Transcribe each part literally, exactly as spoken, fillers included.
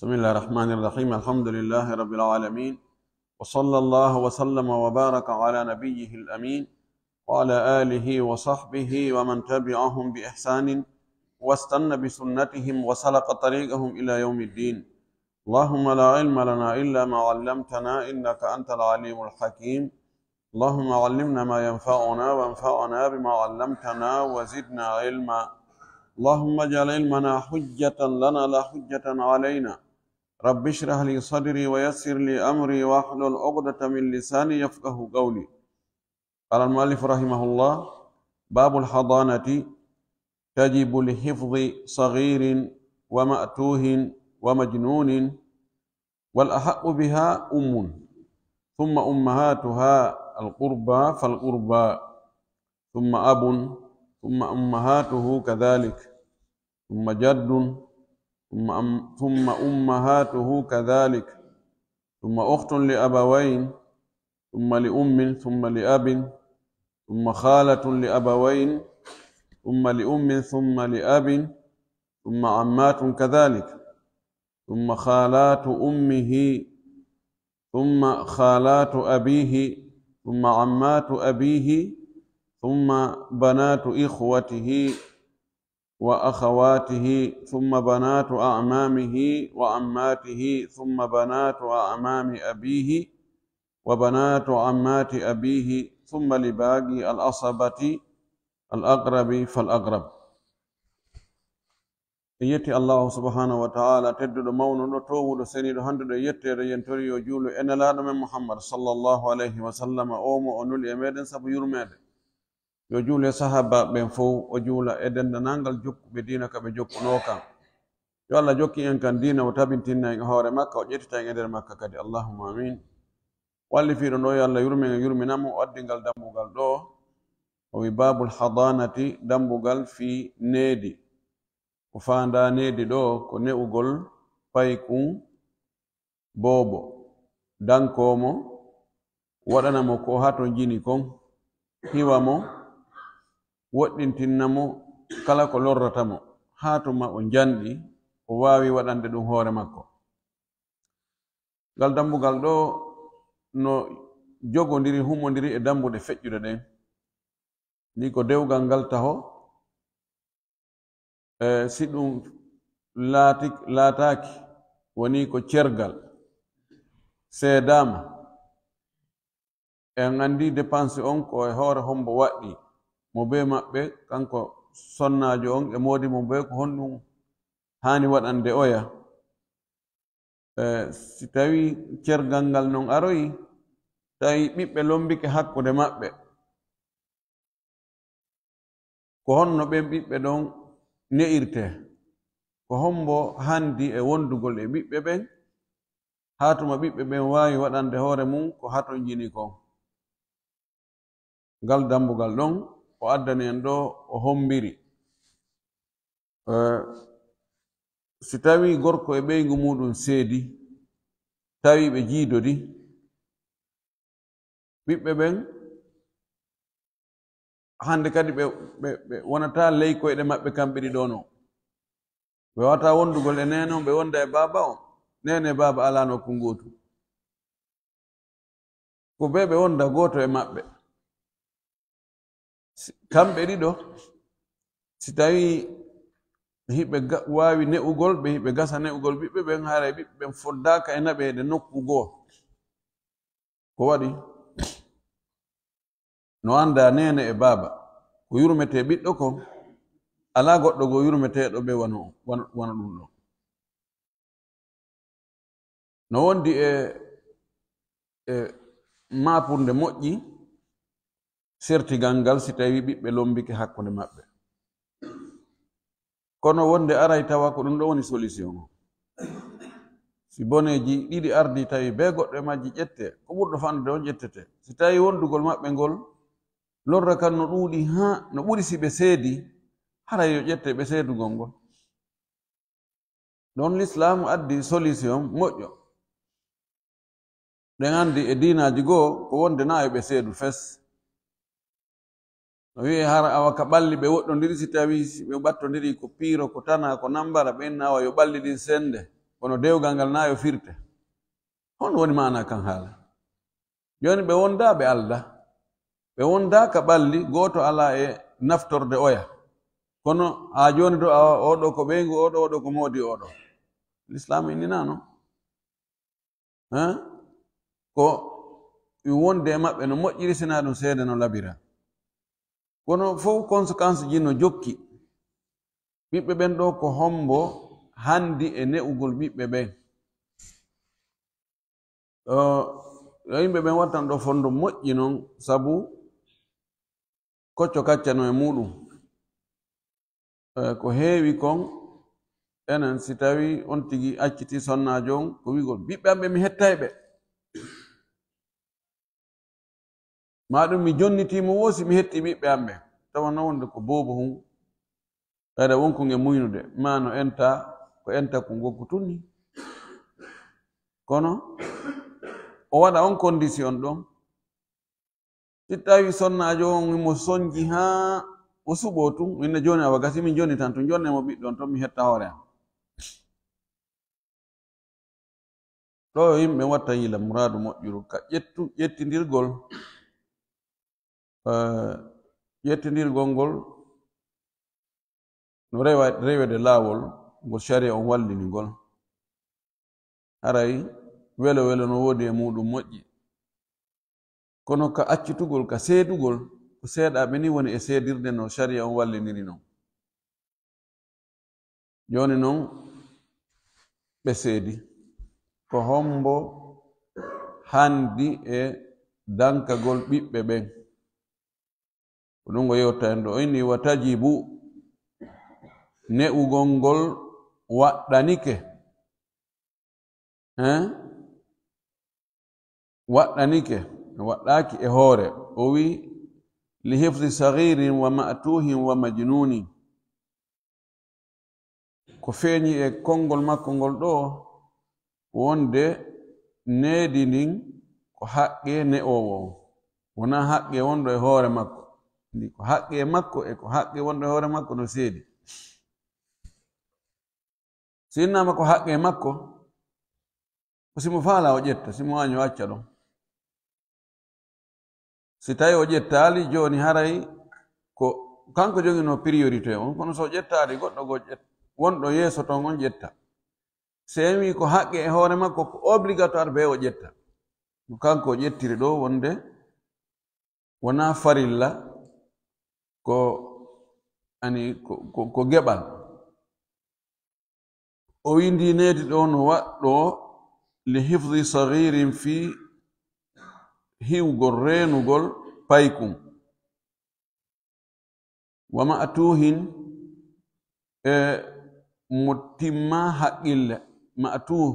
بسم الله الرحمن الرحيم. الحمد لله رب العالمين. وصلى الله وسلم وبارك على نبيه الأمين وعلى آله وصحبه ومن تبعهم بإحسان واستن بسنتهم وسلك طريقهم إلى يوم الدين. اللهم لا علم لنا إلا ما علمتنا إنك أنت العليم الحكيم. اللهم علمنا ما ينفعنا وانفعنا بما علمتنا وزدنا علما. اللهم اجعل علمنا حجة لنا لا حجة علينا. رب اشرح لي صدري ويسر لي أمري واحلل عقدة من لساني يفقه قولي. قال المؤلف رحمه الله: باب الحضانة تجب لحفظ صغير ومأتوه ومجنون، والأحق بها أم، ثم أمهاتها القربى فالقربى، ثم أب، ثم أمهاته كذلك، ثم جد، ثم أم-، ثم أمهاته كذلك، ثم أخت لأبوين، ثم لأم، ثم لأب، ثم خالة لأبوين، ثم لأم، ثم لأب، ثم عمات كذلك، ثم خالات أمه، ثم خالات أبيه، ثم عمات أبيه، ثم بنات إخوته وأخواته، ثم بنات أعمامه وعماته، ثم بنات أعمام أبيه وبنات عمات أبيه، ثم لباقي العصبة الأقرب فالأقرب. En yetti Allaahu subhaanahu wa ta'aalaa, tedduɗo, mawnuɗo, toowuɗo, seniiɗo, handuɗo e yetteede, en tori yo juulu e Nelaaɗo men Muhammad sallallaahu alayhi wa sallam, oo mo o nuli e meɗen sabu yurmeede. Yo juulu e sahaabaaɓe ɓen fow, o juula e denndaangal jokkuɓe diina ka ɓe jokkunoo kan. Yo Alla jokkin en kan diina, o tabintinna en e hoore makka, o ƴettita en e nder makka kadi. Allahumma amiin. Wallifiiɗo ɗoo, yo Alla yurmen, yurmina mo, o addi ngal dambugal ɗoo. O wi: "Baabul hadaanati, dambugal fii needi." Ko faandaa needi ɗoo, ko ne'ugol paykun boobo, dankoo mo, waɗana mo ko hatonjini kon, hiwa mo, woɗɗintinna mo kala ko lorrata mo, haa tuma o njanɗi, o waawi waɗande ɗun hoore makko. Ngal dambugal ɗoo no jogondiri, humondiri e dambuɗe feƴƴuɗe ɗen. Ni ko dewgal ngal taho, e si ɗun laati-, laataaki, woni ko cergal seedaama, en anndi dépense on ko e hoore hombo waɗɗii, mo bee maɓɓe, kanko sonnaajo on e moodi mo bee, ko honɗun haani waɗande oya. E, si tawii cergal ngal non aroyi, tawi ɓiɓɓe lombike hakkunde maɓɓe, ko honno ɓen ɓiɓɓe ɗon ne'irtee? Ko hombo handi e wondugol e ɓiɓɓe ɓen, haa tuma ɓiɓɓe ɓen waawi waɗande hoore mun ko hatonjini kon? Ngal dambugal ɗon o addani en ɗoo, o hombiri. Eh, si tawii gorko e ɓeyngu muuɗum seedi, tawi ɓe jiidodi, ɓiɓɓe ɓen hande kadi ɓe, ɓe, ɓe wonataa ley koyɗe maɓɓe kamɓe ɗiɗo non. Ɓe waawataa wondugol e neene on, ɓe wonda e baaba on. Neene e baaba alaa nokku ngootu. Ko ɓe ɓe wonda gooto e maɓɓe. Si, kamɓe ɗiɗo, si tawii hiɓe ga-, waawi ne'ugol, ɓe hiɓe gasa ne'ugol ɓiɓɓe ɓen, haray ɓiɓɓe ɓen foddaaka e naɓeede nokku goo. Ko waɗi? No anndaa neene e baaba. Ko yurmetee ɓiɗɗo kon, alaa goɗɗo goo yurmeteeɗo ɓe wano, wano, wano ɗum ɗon. No wondi e, e maapurde moƴƴi sertigal ngal si tawii ɓiɓɓe lombike hakkunde maɓɓe. Kono wonde aray tawa ko ɗum ɗo woni solution o. Si boneeji ɗiɗi ardii tawi bee goɗɗo e majji ƴettee, ko ɓurɗo fanɗude on ƴettetee. Si tawii wondugol maɓɓe ngol lorra kan no ɗuuɗi haa no ɓuri si ɓe seedi, haray yo ƴette ɓe seedugol ngol. Ɗon Lislaamu addi solution moƴƴo. Ɗen anndi e diinaaji goo ko wonde na yo ɓe seedu fes. No wi'ee hara awa ka ɓalli ɓe woɗɗondiri, si tawii si ɓe ɓattondirii ko piiro, ko tanaa, ko nambara, ɓen na awa yo ɓalli ɗin sende. kono dewgal ngal na yo firte. Honɗun woni maana kan haala? Jooni ɓe wondaa ɓe aldaa. Ɓe wondaa ka ɓalli, gooto alaa e naftorde oya. Kono haa jooni ɗoo, awa, oo ɗoo ko ɓeyngu oo ɗoo, oo ɗoo ko moodi oo ɗoo. Lislaamu inninaano. Hein? Ko wonde e maɓɓe no moƴƴiri, sinaa ɗun seede no labira. Kono fow conséquence ji no jokki. Ɓiɓɓe ɓen ɗoo ko hombo handi e ne'ugol ɓiɓɓe ɓen? Ɗoo, yo yimɓe ɓen wattan ɗoo fondo moƴƴi non, sabu kocco kaccano e muuɗun. Eh, ko heewi kon, enen si tawii on tigi accitii sonnaajo on, ko wi'ugol, "Ɓiɓɓe am ɓe, mi hettay ɓe." Maa ɗun mi jonnitii mo woo si mi hettii ɓiɓɓe am ɓen. Tawa non wonde ko boobo hun. Ɓayda wonkun e muynude. Maa no enta, ko enta kun wonku tunni. Kono, o waɗa on condition ɗon. Si tawii sonnaajo on himo sonji haa o suɓoo tun, inna jooni awa gasi min jonnitan tun, jonnee mo ɓiɗɗo on ton mi hetta hoore am. Ɗoo yo yimɓe watta yila muraadu moƴƴuru ka ƴettu-, ƴettindirgol, eh, ƴettindirgol ngol no rewa-, rewede laawol ngol sharia on wallini ngol. Haray welo welo no woodi e muuɗun moƴƴi. Kono ka accitugol, ka seedugol, ko seeɗaaɓe ni woni e seedirde no sharia on walliniri non. Jooni non, ɓe seedi. Ko hombo handi e dankagol ɓiɓɓe ɓen? Ko ɗun o yewta en ɗoo. O inni, "Wa tajibu, ne'ugol ngol waɗɗanike." Hein? Waɗɗanike, waɗɗaaki e hoore. O wi'i, "Li hifzi saghirin wa ma'tuhin wa majnunin." Ko feeñi e konngol makko ngol ɗoo, wonde needi ndin ko haqqee ne'oowo on. Wonaa haqqee wonɗo e hoore makko. Ndi ko haqqee makko e ko haqqee wonɗo e hoore makko no seedi. Si innaama ko haqqee makko, ko si mo faalaa o ƴetta, si mo waañi o acca ɗon. Si tawii o ƴettaali, jooni haray ko kanko joginoo priorité on, kono so o ƴettaali, goɗɗo goo ƴet-, wonɗo yeeso ton on ƴetta. Si en wi'i ko haqqe e hoore makko, ko obligatoire bee o ƴetta. No kanko o ƴettiri ɗoo wonde wonaa farilla, ko, ani, ko, ko, ko geɓal. O wi'i ndii needi ɗoo no waɗɗoo li hifzi saghirin fii hiwgol, reenugol paykun. Wa ma'tuhin, e mo timmaa haqqille. Ma'tuh,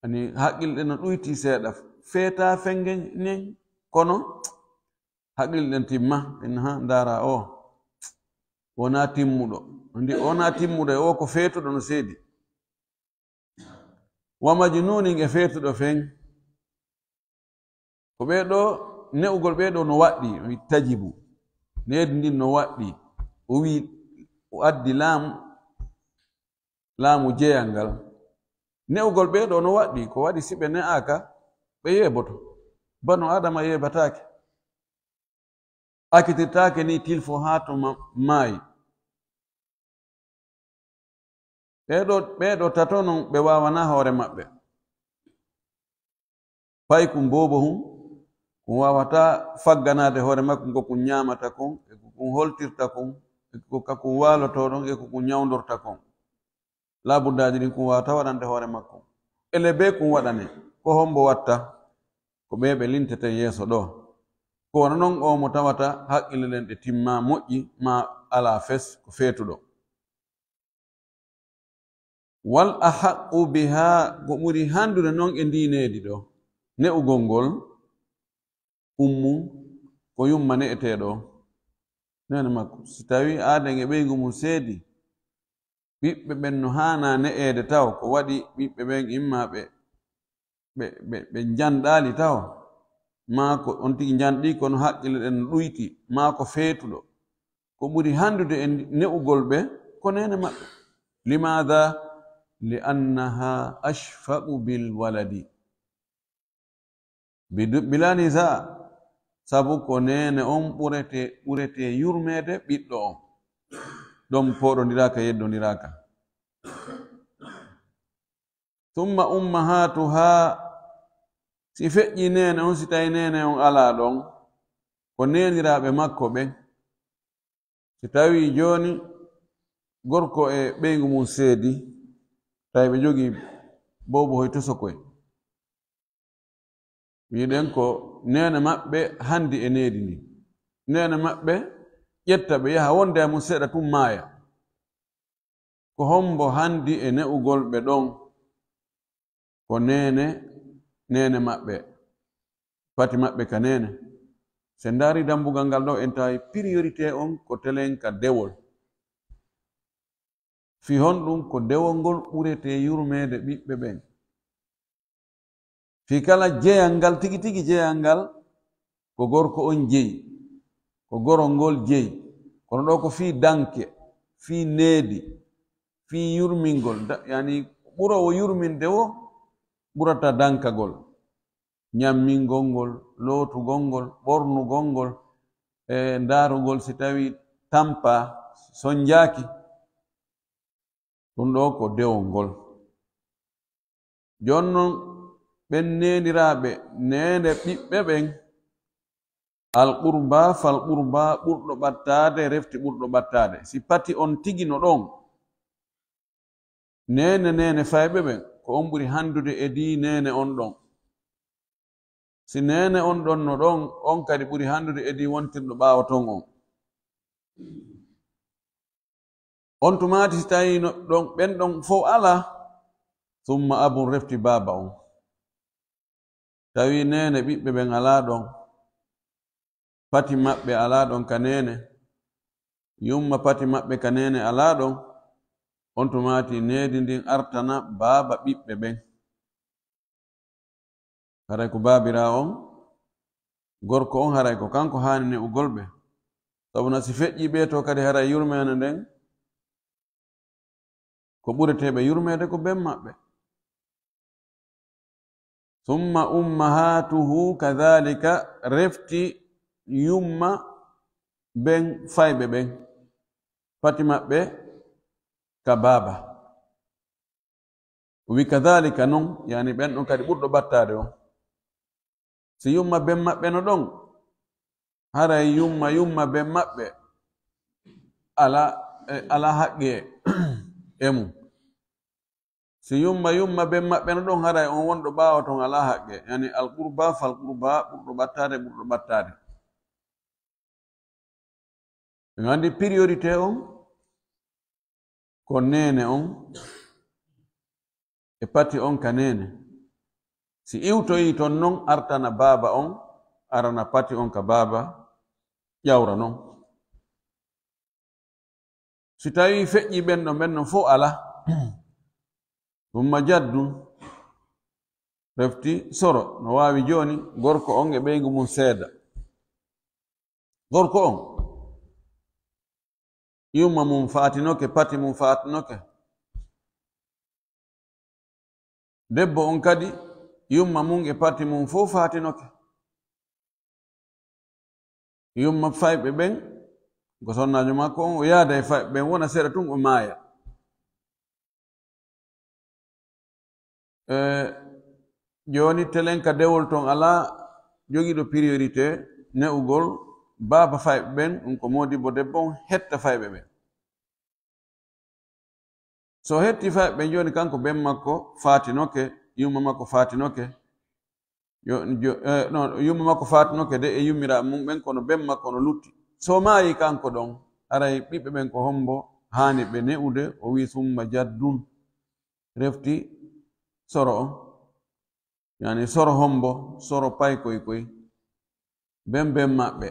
ani haqqille no ɗuyti seeɗa. Feetaa fenge nen, kono haqqille ɗen timma. Inna, haa, ndaara o. Wonaa timmuɗo. Ndi wonaa timmuɗo, e o ko feetuɗo no seedi. Wa majnuunin, e feetuɗo fen. Ko ɓee ɗoo, ne'ugol ɓee ɗoo no waɗɗii, o wi'i tajibu. Needi ndin no waɗɗii. O wi'i, o addi laamu, laamu jeyal ngal. Ne'ugol ɓee ɗoo no waɗɗii, ko waɗi si ɓe ne'aaka, ɓe yeeboto. Banu Aadama yeebataake. Akitirtaake ni tilfo haa to ma-, maayi. Ɓee ɗoo, ɓee ɗoo tato non ɓe waawanaa hoore maɓɓe. Paykun boobo hun, kun waawataa fagganaade hoore makko ko kun ñaamata kon, e ko kun holtirta kon, e ko ka kun waalotoo ɗon, e ko kun ñawndorta kon. Laabuddaji ɗin kun waawata waɗande hoore makko. Ele bee kun waɗane, ko hombo watta? Ko ɓee ɓe linteten yeeso ɗoo. Ko wano non oo mo tawata haqqille ɗen ɗe timmaa moƴƴi, maa alaa fes, ko feetuɗo. Wal ahaqqu biha, ko ɓuri handude non e ndii needi ɗoo, ne'ugol ngol, ummu, ko yumma ne'eteeɗo on. Neene makko, si tawii aaden e ɓeyngu mum seedi, ɓiɓɓe ɓen no haanaa ne'eede taw, ko waɗi ɓiɓɓe ɓen imma ɓe, ɓe, ɓe, ɓe njanɗaali taw, maa ko on tigi njanɗii kono haqqille ɗen no ɗuyti, maa ko feetuɗo. Ko ɓuri handude e ne'ugol ɓe ko neene maɓɓe. Limaada? لأنها أشفق بالولد. Bidu-, bilaa nisaa, sabu ko neene on ɓurete, ɓurete yurmeede ɓiɗɗo on. Ɗon pooɗondiraaka, yeddondiraaka. ثم أمهاتها, si feƴƴii neene on, si tawii neene on alaa ɗon, ko neeniraaɓe makko ɓen. Si tawii jooni gorko e ɓeyngu mun seedi, tawi ɓe jogii boobo hoy tosokoy. Wiɗen ko neene maɓɓe handi e needi ndin. Neene maɓɓe ƴetta ɓe yaha wonda e mun seeɗa tun maaya. Ko hombo handi e ne'ugol ɓe ɗon? Ko neene, neene maɓɓe. Pati maɓɓe ka neene. Si en ndaari dambugal ngal ɗoo, en tawi priorité on ko telen ka dewol. Fii honɗun? Ko dewol ngol ɓurete yurmeede ɓiɓɓe ɓen. Fii kala jeyal ngal, tigi tigi jeyal ngal, ko gorko on jeyi, ko gorol ngol jeyi. Kono ɗoo ko fii danke, fii needi, fii yurmingol. Da-, yani, ɓuroowo yurminde woo ɓurata dankagol. Ɲammingol ngol, lootugol ngol, ɓornugol ngol, e ndaarugol si tawii tampaa, sonjaaki. Ɗun ɗoo ko dewol ngol. Jooni non, ɓen neeniraaɓe, neene ɓiɓɓe ɓen, al qurba fal qurba, ɓurɗo ɓattaade refti ɓurɗo ɓattaade. Si pati on tigi no ɗon, neene, neene fayɓe ɓen, ko on ɓuri handude edii neene on ɗon. Si neene on ɗon no ɗon, on kadi ɓuri handude edii wontirɗo ɓaawo ton on. On tumaati si tawii no ɗon, ɓen ɗon fow alaa, summa abun, refti baaba on. Tawi neene ɓiɓɓe ɓen alaa ɗon, pati maɓɓe alaa ɗon ka neene, yumma pati maɓɓe ka neene alaa ɗon, on tumaati needi ndin artana baaba ɓiɓɓe ɓen. Haray ko baabiraawo on, gorko on, haray ko kanko haani ne'ugol ɓe. Sabu na si feƴƴii ɓee to kadi, haray yurmeende nden, ko ɓureteeɓe yurmeede ko ben maɓɓe. Summa ummahatuhu kadhalika, refti yumma ben fayɓe ɓen, pati maɓɓe ka baaba. O wi'i, kadhalika non, yani ɓen ɗon kadi ɓurɗo ɓattaade on. Si yumma ben maɓɓe no ɗon, haray yumma, yumma ben maɓɓe ala, e, ala haqqe e mum. Si yumma, yumma ben maɓɓe no ɗon, haray on wonɗo ɓaawo ton ala haqqe. Yani al qurba fal qurba, ɓurɗo ɓattaade, ɓurɗo ɓattaade. En anndi priorité on ko neene on e pati on ka neene. Si iwtoyii ton non, artana baaba on, arana pati on ka baaba, ƴawra non. Si tawii feƴƴii ɓen ɗon, ɓen ɗon fow alaa, summa jaddun, refti soro, no waawi jooni gorko on e ɓeyngu mum seeda. Gorko on, yumma mum faatinoke, pati mum faatinoke. Debbo on kadi, yumma mum e pati mum fow faatinoke. Yumma fayɓe ɓen, ko sonnaajo makko on, o yaada e fayɓe ɓen, wona seeɗa tun o maaya. E, jooni telen ka dewol ton alaa jogiiɗo priorité ne'ugol baaba fayɓe ɓen, ɗum ko moodibbo debbo on hetta fayɓe ɓen. So hetti fayɓe ɓen, jooni kanko ben makko faatinoke, yumma makko faatinoke, yo, jo-, eh, no, yumma makko faatinoke de e yummiraaɓe mum ɓen, kono ben makko no lutti. So maayii kanko ɗon, haray ɓiɓɓe ɓen ko hombo haani ɓe ne'ude? O wi'i, summa jaddun, refti soro on. Yani soro hombo, soro paykoy koy, ben ben maɓɓe.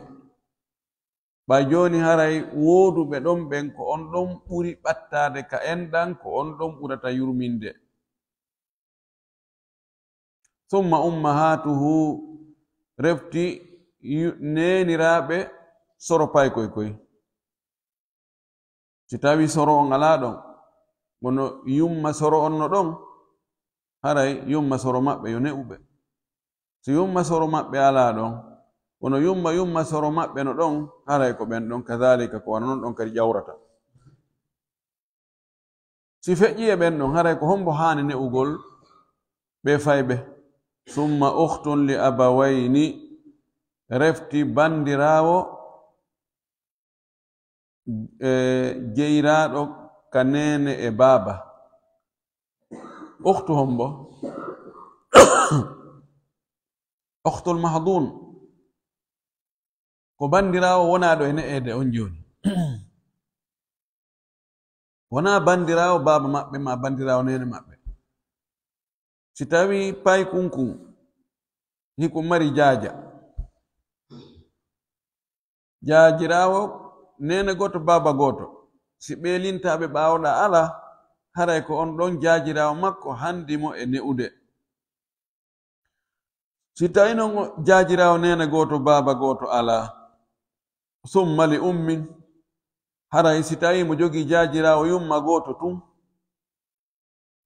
Ɓay jooni haray wooduɓe ɗon ɓen ko on ɗon ɓuri ɓattaade ka enɗan, ko on ɗon ɓurata yurminde. Summa ummahatuhu, refti yu-, neeniraaɓe soro paykoy koy. Si tawii soro on alaa ɗon, Kono yumma soro on no ɗon, haray yumma soro maɓɓe yo ne'u ɓe. Si yumma soro maɓɓe alaa ɗon, kono yumma, yumma soro maɓɓe no ɗon, haray ko ɓen ɗon, kadhalika, ko wano non ɗon kadi ƴawrata. Si feƴƴii e ɓen ɗon, haray ko hombo haani ne'ugol ɓe fayɓe? Summa ukhtun li abawayni, refti bandiraawo, e, jeyraaɗo ka neene e baaba. Ukhtu hombo? Ukhtul mahdun. Ko bandiraawo wonaaɗo e ne'eede on jooni. Wonaa bandiraawo baaba maɓɓe maa bandiraawo neene maɓɓe. Si tawii paykunkun hikun mari jaaja, jaajiraawo neene gooto, baaba gooto, si ɓee lintaaɓe ɓaawoɗaa alaa, haray ko on ɗon jaajiraawo makko handi mo e ne'ude. Si tawii non o jaajiraawo neene gooto, baaba gooto alaa, summa li ummin, haray si tawii mo jogii jaajiraawo yumma gooto tun,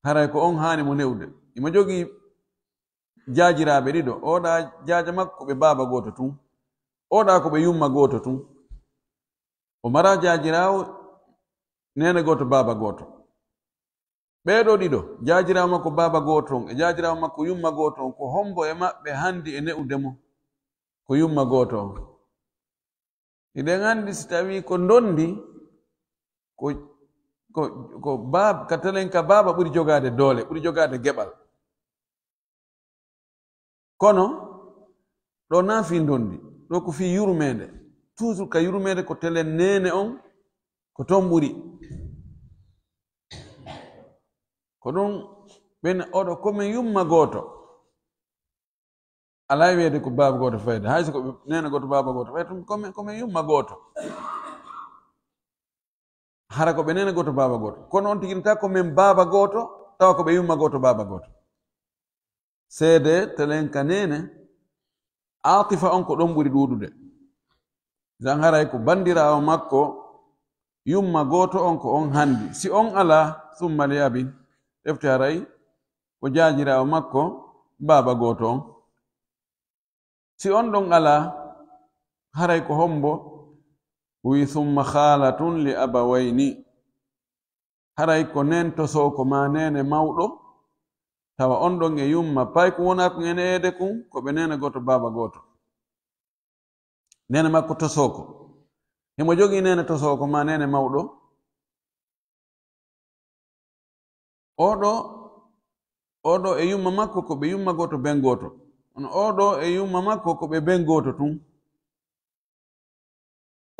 haray ko on haani mo ne'ude. Imo jogii jaajiraaɓe ɗiɗo, oɗa jaaja makko ɓe baaba gooto tun, oɗa ko ɓe yumma gooto tun. O mara jaajiraawo neene gooto, baaba gooto. Ɓee ɗoo ɗiɗo, jaajiraawo makko baaba gooto on e jaajiraawo makko yumma gooto on, ko hombo e maɓɓe handi e ne'ude mo? Ko yumma gooto on. Hiɗen andi si tawii ko ndondi, ko, ko, ko baab-, ka telen ka baaba ɓuri jogaade doole, ɓuri jogaade geɓal. Kono, ɗoo naa fii ndondi, ɗoo ko fii yurmeende. Toujours ka yurmeende ko telen neene on, ko ton ɓuri. Ko ɗun, ɓen oɗo ko men yumma gooto. Alaa e wi'eede ko baaba gooto fayda. Hay so ko ɓe neene gooto, baaba gooto fayda, tun ko men, ko men yumma gooto. Hara ko ɓe neene gooto, baaba gooto. Kono on tigi, ta ko men baaba gooto, tawa ko ɓe yumma gooto, baaba gooto. Seede telen ka neene, aatifa on ko ɗon ɓuri ɗuuɗude. Zan haray ko bandiraawo makko, yumma gooto on ko on handi. Si on alaa, summa li abin, refti haray ko jaajiraawo makko, baaba gooto on. Si on ɗon alaa, haray ko hombo? Wi, summa khaalatun li abawayni. Haray ko neen tosooko maa neene mawɗo, tawa on ɗon e yumma paykun wonaa kun e ne'eede kun, ko ɓe neene gooto, baaba gooto. Neene makko tosooko. Himo jogii neene tosooko maa neene mawɗo. Oo ɗoo, oo ɗoo e yumma makko ko ɓe yumma gooto, ben gooto. Kono oo ɗoo e yumma makko ko ɓe ben gooto tun.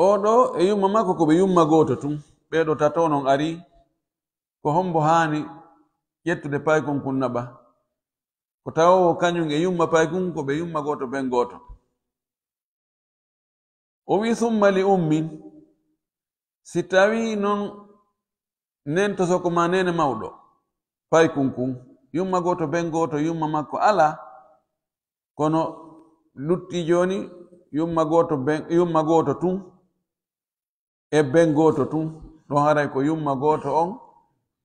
Oo ɗoo e yumma makko ko ɓe yumma gooto tun. Ɓee ɗoo tato non arii, ko hombo haani ƴettude paykun kun naɓa? Ko tawoowo kañun e yumma paykun ko ɓe yumma gooto, ben gooto. O wi'i, "Summa li ummin." Si tawii non neen tosooko maa neene mawɗo, paykun kun, yumma gooto, ben gooto, yumma makko alaa, kono luttii jooni yumma gooto, ben, yumma gooto tun, e ben gooto tun, ɗon haray ko yumma gooto on,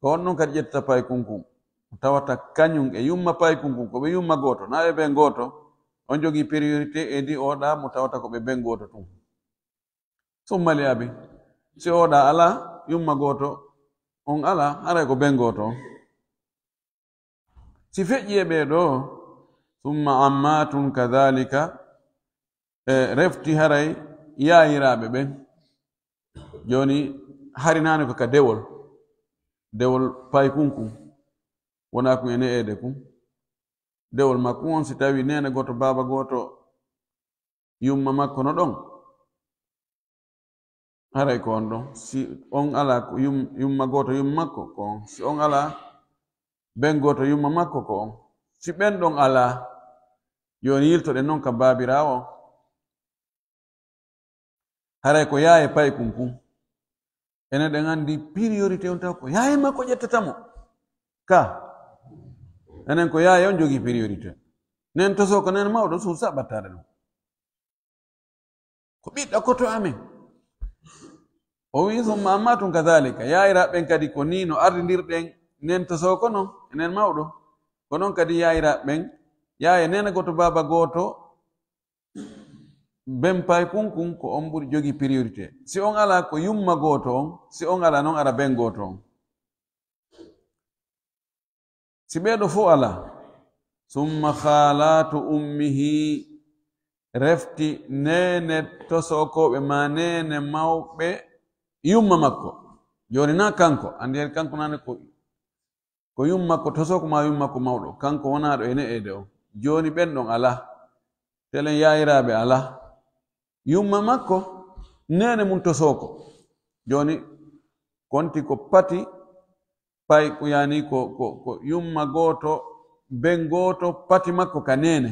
ko on ɗon kadi ƴettata paykun kun. Tawata kañun e yumma paykun kun, ko ɓe yumma gooto, naa ɓe ben gooto, on jogii priorité e ndi oɗa mo tawata ko ɓe ben gooto tun. Summa li abi, si oɗa alaa, yumma gooto on alaa, haray ko ben gooto on. Si feƴƴi e ɓee ɗoo, summa ammatun kadhalika, e refti haray yaayiraaɓe ɓen. Jooni, harinaani ko ka dewol, dewol paykun kun, wonaa kun e ne'eede kun. Dewol makkun on, si tawii neene gooto, baaba gooto, yumma makko no ɗon, haray ko on ɗon. Si on alaa ko yum-, yumma gooto, yumma makko, ko on. Si on alaa ben gooto, yumma makko, ko on. Si ɓen ɗon alaa, jooni yiltoɗen non ka baabiraawo on. Haray ko yaaye paykun kun. Enen ɗen anndi priorité on taw ko yaaye makko ƴettata mo. Ka. Enen ko yaaye on jogii priorité. Nen tosooko nen mawɗo suusa ɓattaade ɗum. Ko ɓiɗɗo koto amen. O wi'i, "Summa amma tun kadhalika." Yaayiraaɓe ɓen kadi ko nii no ardindirɗen, nen to soko non, enen mawɗo. Ko non kadi yaayiraaɓe ɓen, yaaya neene gooto, baaba gooto, ben pay kun kun ko on ɓuri jogii priorité. Si on alaa ko yumma gooto on, si on alaa non ara ben gooto on. Si ɓee ɗoo fow alaa, summa khaalaatu ummihi, refti neene tosokooɓe maa neene mawɓe yumma makko. Jooni naa kanko, anndi hen kanko naane ko, ko yumma makko tosoko maa yumma makko mawɗo, kanko wonaaɗo e ne'eede on. Jooni ɓen ɗon alaa. Telen yaayiraaɓe alaa. Yumma makko, neene mun tosoko. Jooni konti ko pati, pay ko yani ko, ko, ko yumma gooto, ben gooto, pati makko ka neene.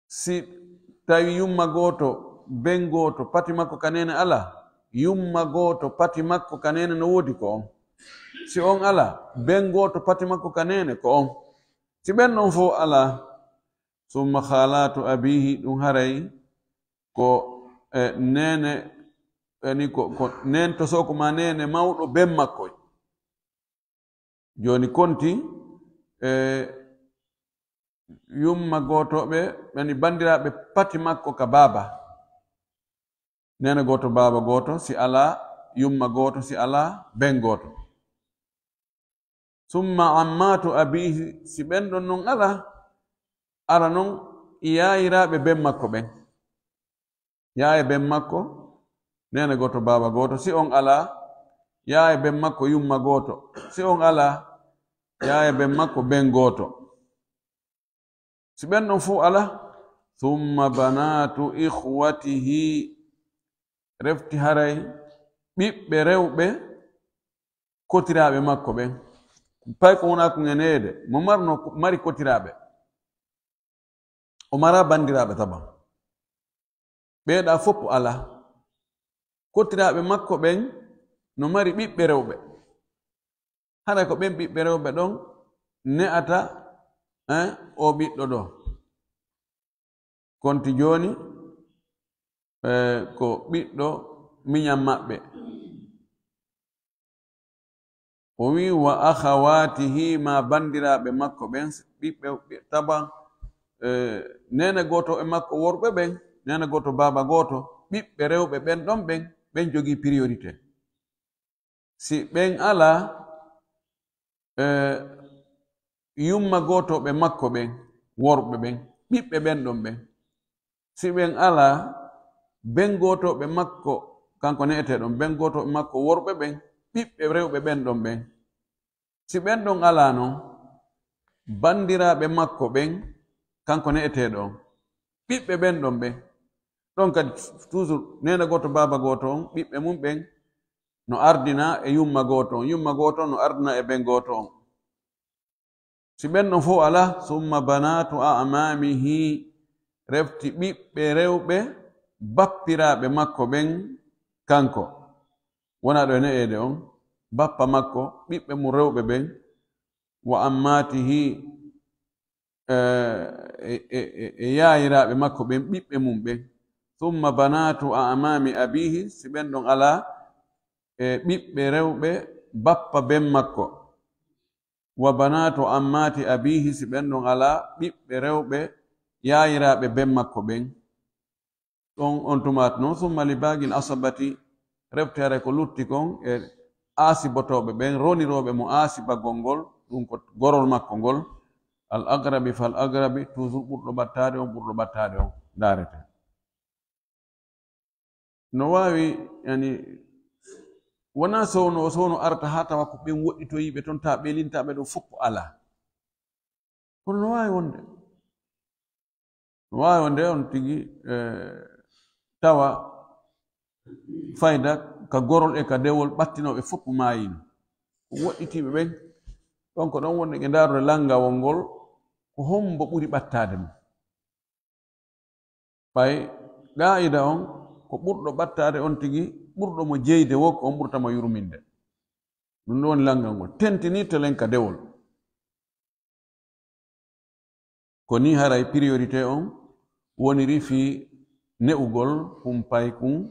Si tawi yumma gooto, ben gooto, pati makko ka neene alaa, yumma gooto, pati makko ka neene no woodi ko on. Si on alaa, ben gooto, pati makko ka neene ko on. Si ɓen ɗon fow alaa, summa khaalaatu abiihi, ɗun haray ko, e, neene, yani ko, ko neen tosoko maa neene mawɗo ben makko. Jooni konti, e, yumma gooto ɓe, yani banndiraaɓe pati makko ka baaba. Neene gooto, baaba gooto, si alaa, yumma gooto, si alaa, ben gooto. Summa ammaatu abiihi, si ɓen ɗon non alaa, ara non yaayiraaɓe ben makko ɓen. Yaaya ben makko, neene gooto, baaba gooto, si on alaa, yaaya ben makko, yumma gooto, si on alaa, yaaya ben makko, ben gooto. Si ɓen ɗon fow alaa, summa banaatu ikhwatihi, refti haray ɓiɓɓe rewɓe kotiraaɓe makko ɓen. Pay ko wonaa kun e neede, mo marno, mari kotiraaɓe. O maraa banndiraaɓe taban. Ɓee ɗaa fow alaa. Kotiraaɓe makko ɓen no mari ɓiɓɓe rewɓe. Hara ko ɓen ɓiɓɓe rewɓe ɗon ne'ata, eh, oo ɓiɗɗo ɗoo. Konti jooni, eh, ko ɓiɗɗo miñan maɓɓe. O wi'i, "Wa akhawaatihi," maa banndiraaɓe makko ɓen, ɓiɓɓe, ɓe, taban, eh, neene gooto e makko worɓe ɓen, neene gooto baaba gooto, ɓiɓɓe rewɓe ɓen ɗon ɓen, ɓen jogii priorité. Si ɓen alaa, eh, yumma gootooɓe makko ɓen, worɓe ɓen, ɓiɓɓe ɓen ɗon ɓen. Si ɓen alaa, ben gootooɓe makko, kanko ne'etee ɗon, ben gootooɓe makko worɓe ɓen, ɓiɓɓe rewɓe ɓen ɗon ɓen. Si ɓen ɗon alaa non, banndiraaɓe makko ɓen, kanko ne'etee ɗon, ɓiɓɓe ɓen ɗon ɓen. Ɗon kadi, toujours, neene gooto, baaba gooto on, ɓiɓɓe mum ɓen no ardina e yumma gooto on, yumma gooto on no ardina e ben gooto on. Si ɓen ɗon fow alaa, summa banaatu a'maamihi, refti ɓiɓɓe rewɓe bappiraaɓe makko ɓen kanko. Wonaa ɗo e ne'eede on, bappa makko, ɓiɓɓe mum rewɓe ɓen, wa ammaatihi, e, e, e, e yaayiraaɓe makko ɓen, ɓiɓɓe mum ɓen. Summa banaatu a'maami abiihi, si ɓen ɗon alaa, e ɓiɓɓe rewɓe bappa ben makko. Wa banaatu ammaati abiihi, si ɓen ɗon alaa, ɓiɓɓe rewɓe yaayiraaɓe ben makko ɓen. Ɗon on tumaati non, summa li baagil asabati, refti haray ko lutti kon e aasibotooɓe ɓen, ronirooɓe mo aasibagol ngol, ɗum ko gorol makko ngol, al aqrabi fal aqrabi, toujours ɓurɗo ɓattaade on, ɓurɗo ɓattaade on, ndaarete. No waawi, yani, wonaa sowno, sowno arta haa tawa ko ɓen woɗɗitoyiiɓe ton, taa ɓe lintaaɓe ɗo fof alaa. Kono no waawi wonde. No waawi wonde on tigi, eh, tawa fayda ka gorol e ka dewol ɓattinooɓe fof maayiino. Ko woɗɗitiiɓe ɓen, ɗon ko ɗon wonde ɓe ndaarude lanngawol ngol, ko hombo ɓuri ɓattaade mo. Ɓay qaa'ida on, ko ɓurɗo ɓattaade on tigi, ɓurɗo mo jeyde woo, ko on ɓurta mo yurminde. Ɗum ɗon woni lanngal ngol. Tentinii telen ka dewol. Ko nii haray priorité on woniri fii ne'ugol kun paykun,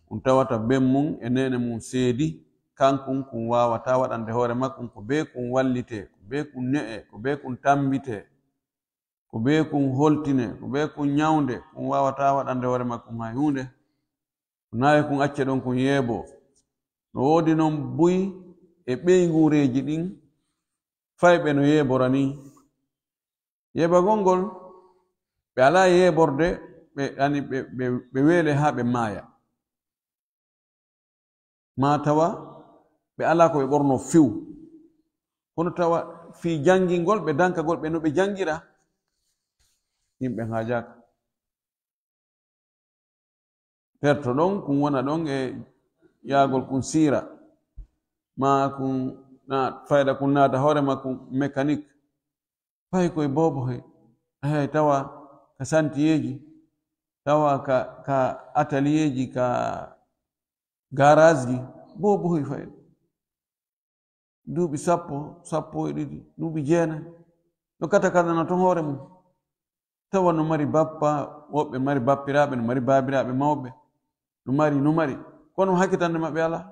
kun tawata ben mun e neene mun seedi, kankun kun waawataa waɗande hoore makkun ko bee kun wallitee, ko bee kun ne'ee, ko bee kun tammbitee, ko bee kun holtinee, ko bee kun ɲawndee, kun waawataa waɗande hoore makkun hay huunde. Ko naawi kun accee ɗon kun yeeboo. No woodi non buy e ɓeynguureeji ɗin, fayɓe no yeebora nii. Yeebagol ngol, ɓe alaa yeeborde, ɓe, ani, ɓe, ɓe, ɓe weelee haa ɓe maaya. Maa tawa ɓe alaa ko ɓe ɓornoo few. Kono tawa fii janngingol ɓe, dankagol ɓe no ɓe janngira, yimɓe haajaaka. Terto ɗon, kun wona ɗon e yaagol kun siira, maa kun na-, fayda kun naata hoore makkun mécanique. Fay koye boobo he, a yahay tawa ka santiyeeji, tawa ka, ka ataliyeeji, ka garaasji, boobo he fayda. Duuɓi sappo, sappo e ɗiɗi, duuɓi jeenay. No kata kata no ton hoore mun. Tawa no mari bappa, woɓɓe mari bappiraaɓe, no mari baabiraaɓe mawɓe, no mari, no mari. Kono hakkitande maɓɓe alaa.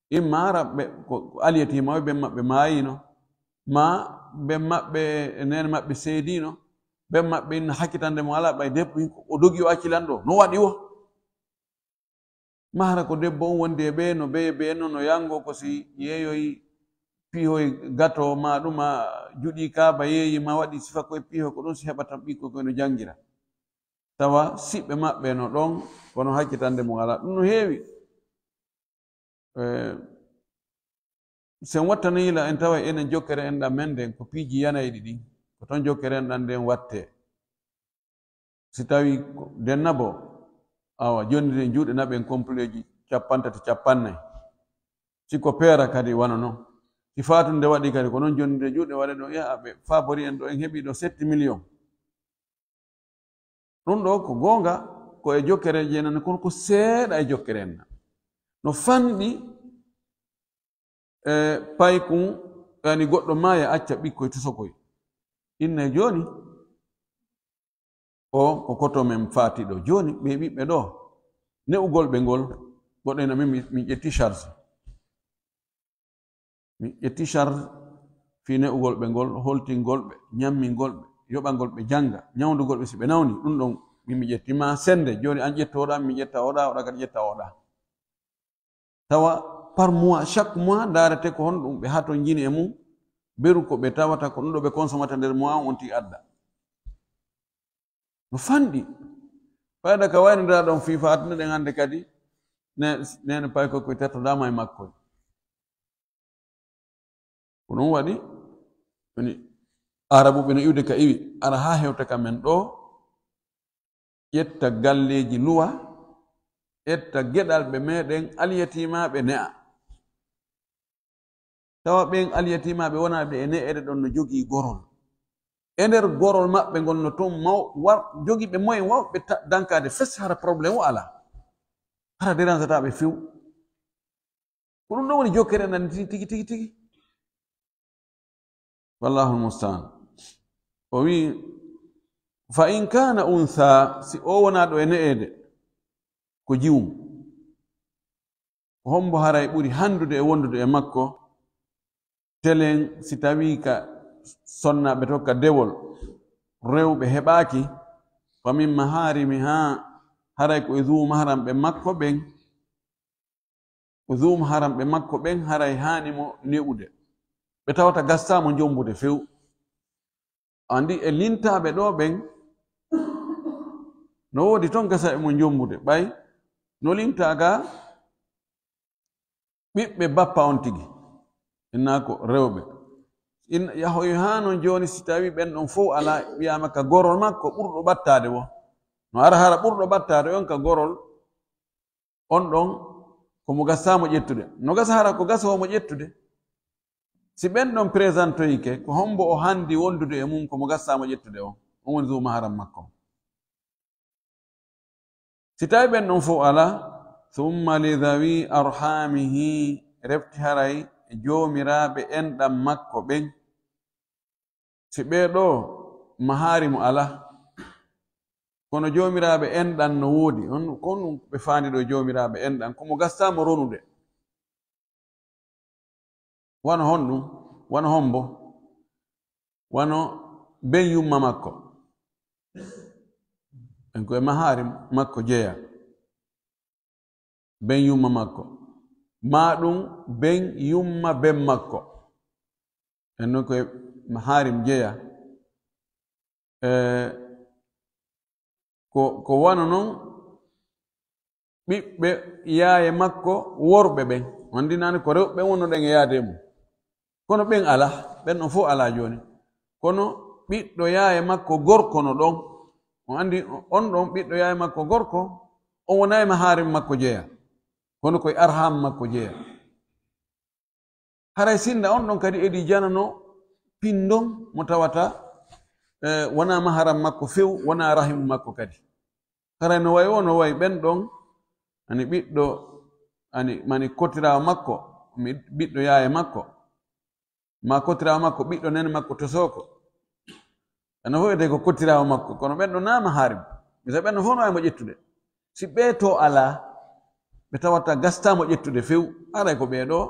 Imma hara ɓe, ko, ko aliyetiima ɓe maɓɓe maayiino, maa ɓe maɓɓe, neene maɓɓe seediino, ɓe maɓɓe inna hakkitande mo alaa, ɓay debbo hin ko o dogi o acci lanɗo, no waɗi wo? Maa hara ko debbo on wondi e ɓee, no beye beye no, no yango ko si yeeyoyi piihoy gato maa ɗum, a juɗii kaaba yeeyi maa waɗi sifa koye piihoy, ko ɗum si heɓata ɓikkoy koy no jangira. Tawa siɓɓe maɓɓe no ɗon, kono hakkitande mum alaa. Ɗum no heewi. Eh, Sen wattana yila en tawa enen jokkere en ɗan men nden, ko piiji yanayɗi ɗin, ko ton jokkere en ɗan nden wattee. Si tawi ko denna bo, awa, jonndiren juuɗe naɓen kompuleeji cappanɗe tati, cappanɗe nay. Si ko peera kadi wano non. Si faatunde waɗi kadi, ko non jonndiren juuɗe waɗe ɗon, ya, ɓe faabori en ɗo, en heɓi ɗo sept millions. Ɗum ɗo ko goonga, ko e jokkere jeenan, kono ko seeɗa e jokkere en na. No fanɗi, e, paykun, yani goɗɗo maaya acca ɓikkoy tusokoy. Inna jooni, o ko koto men faati ɗo. Jooni, ɓe ɓiɓɓe ɗo, ne'ugol ɓe ngol, goɗɗo ina min, min, min ƴetti charge. Mi ƴetti charge fii ne'ugol ɓe ngol, holtingol ɓe, ñammingol ɓe, yoɓangol ɓe jannga, ñawndugol ɓe si ɓe nawni. Ɗum ɗon min mi ƴetti maa sennde. Jooni an ƴettu oɗa, mi ƴetta oɗa, oɗa kadi ƴetta oɗa. Tawa par mois, chaque mois, ndaarete ko honɗum ɓe hatonjini e mum, beru ko ɓe tawata ko ɗum ɗo ɓe consomata nder mois on, on tigi adda. No fanɗi. Fayda ka waynondiraa ɗon fii faatunde ɗen hannde kadi, ne-, neene paykoy koy tertodaama e makkoy. Ko ɗum waɗi, woni Arabuɓe no iwde ka iwi, ara haa hewta ka men ɗoo, ƴetta galleeji luwa, ƴetta geɗalɓe meɗen alyatiimaaɓe ne'a. Tawa ɓen alyatiimaaɓe wonaa ɓe e ne'eede ɗon no jogii gorol. E nder gorol maɓɓe ngol no ton maw-, war-, jogii ɓe moyen wawɓe ta-, dankaade fes hara problème o alaa. Hara dérangeataa ɓe few. Ko ɗum ɗon woni jokkere nan tigi, tigi, tigi, tigi. Wallahul musta'an. O wi'i, "Fa in kaana unthaa", si o wonaa ɗo e ne'eede, ko jiwum. Ko hombo haray ɓuri handude e wondude e makko? Telen si tawii ka sonnaaɓe to ka dewol, rewɓe heɓaaki, "fa min mahaarimihaa", haray ko e zuu maharam ɓe makko ɓen. Ko zuu maharam ɓe makko ɓen haray haani mo ne'ude. Ɓe tawata gasataa mo jombude few. Andi e lintaaɓe ɗoo ɓen, no woodi ton gasa e mo jombude. Ɓay no lintaa ga ɓiɓɓe bappa on tigi, innaa ko rewɓe. In-, yahoy haa non jooni, si tawii ɓen ɗon fow alaa, wi'aama ka gorol makko ɓurɗo ɓattaade wo. No ara hara ɓurɗo ɓattaade on ka gorol, on ɗon ko mo gasataa mo ƴettude. No gasa hara ko gasoowo mo ƴettude. Si ɓen ɗon présentoyike, ko hombo o handi wondude e mum ko mo gasataa mo ƴettude on? On woni zuu maharam makko on. Si tawi ɓen ɗon fow alaa, "summa li dhawi arhamihi", refti haray e joomiraaɓe enɗan makko ɓen. Si ɓee ɗoo mahaarimu alaa, Kono joomiraaɓe enɗan no woodi. On, kon ɗum ɓe faandi ɗo joomiraaɓe enɗan. Ko mo gastaama ronude. Wano honɗum? Wano hombo? Wano ben yumma makko. En ko e mahaari makko jeya. Ben yumma makko. Maa ɗum ben yumma ben makko. En non ko e maharim jeya. Eh, ko, ko wano non ɓiɓɓe yaaye makko worɓe ɓen. Wandinaani ko rewɓe ɓen wonno ɗen e yaade e mum. Kono ɓen alaa, ɓen on fof alaa jooni. Kono ɓiɗɗo yaaye makko gorko no ɗon. On andi on ɗon ɓiɗɗo yaaye makko gorko, on wonaa e maharim makko jeya. Kono ko e arham makko jeya. Haray sinda on ɗon kadi edi janano pindon mo tawata, eh, wonaa maharam makko few, wonaa rahimu makko kadi. Haray no way o, no way ɓen ɗon, ani ɓiɗɗo, ani, mani kotiraawo makko, mi, ɓiɗɗo yaaye makko, ma kotiraawo makko, ɓiɗɗo nene makko tosooko. Eno fof wiyetee ko kotiraawo makko, kono ɓen ɗon naa maharim. Misa ɓen ɗon fof no way mo ƴettude. Si ɓee to alaa, ɓe tawata gastaa mo ƴettude few, haray ko ɓee ɗoo,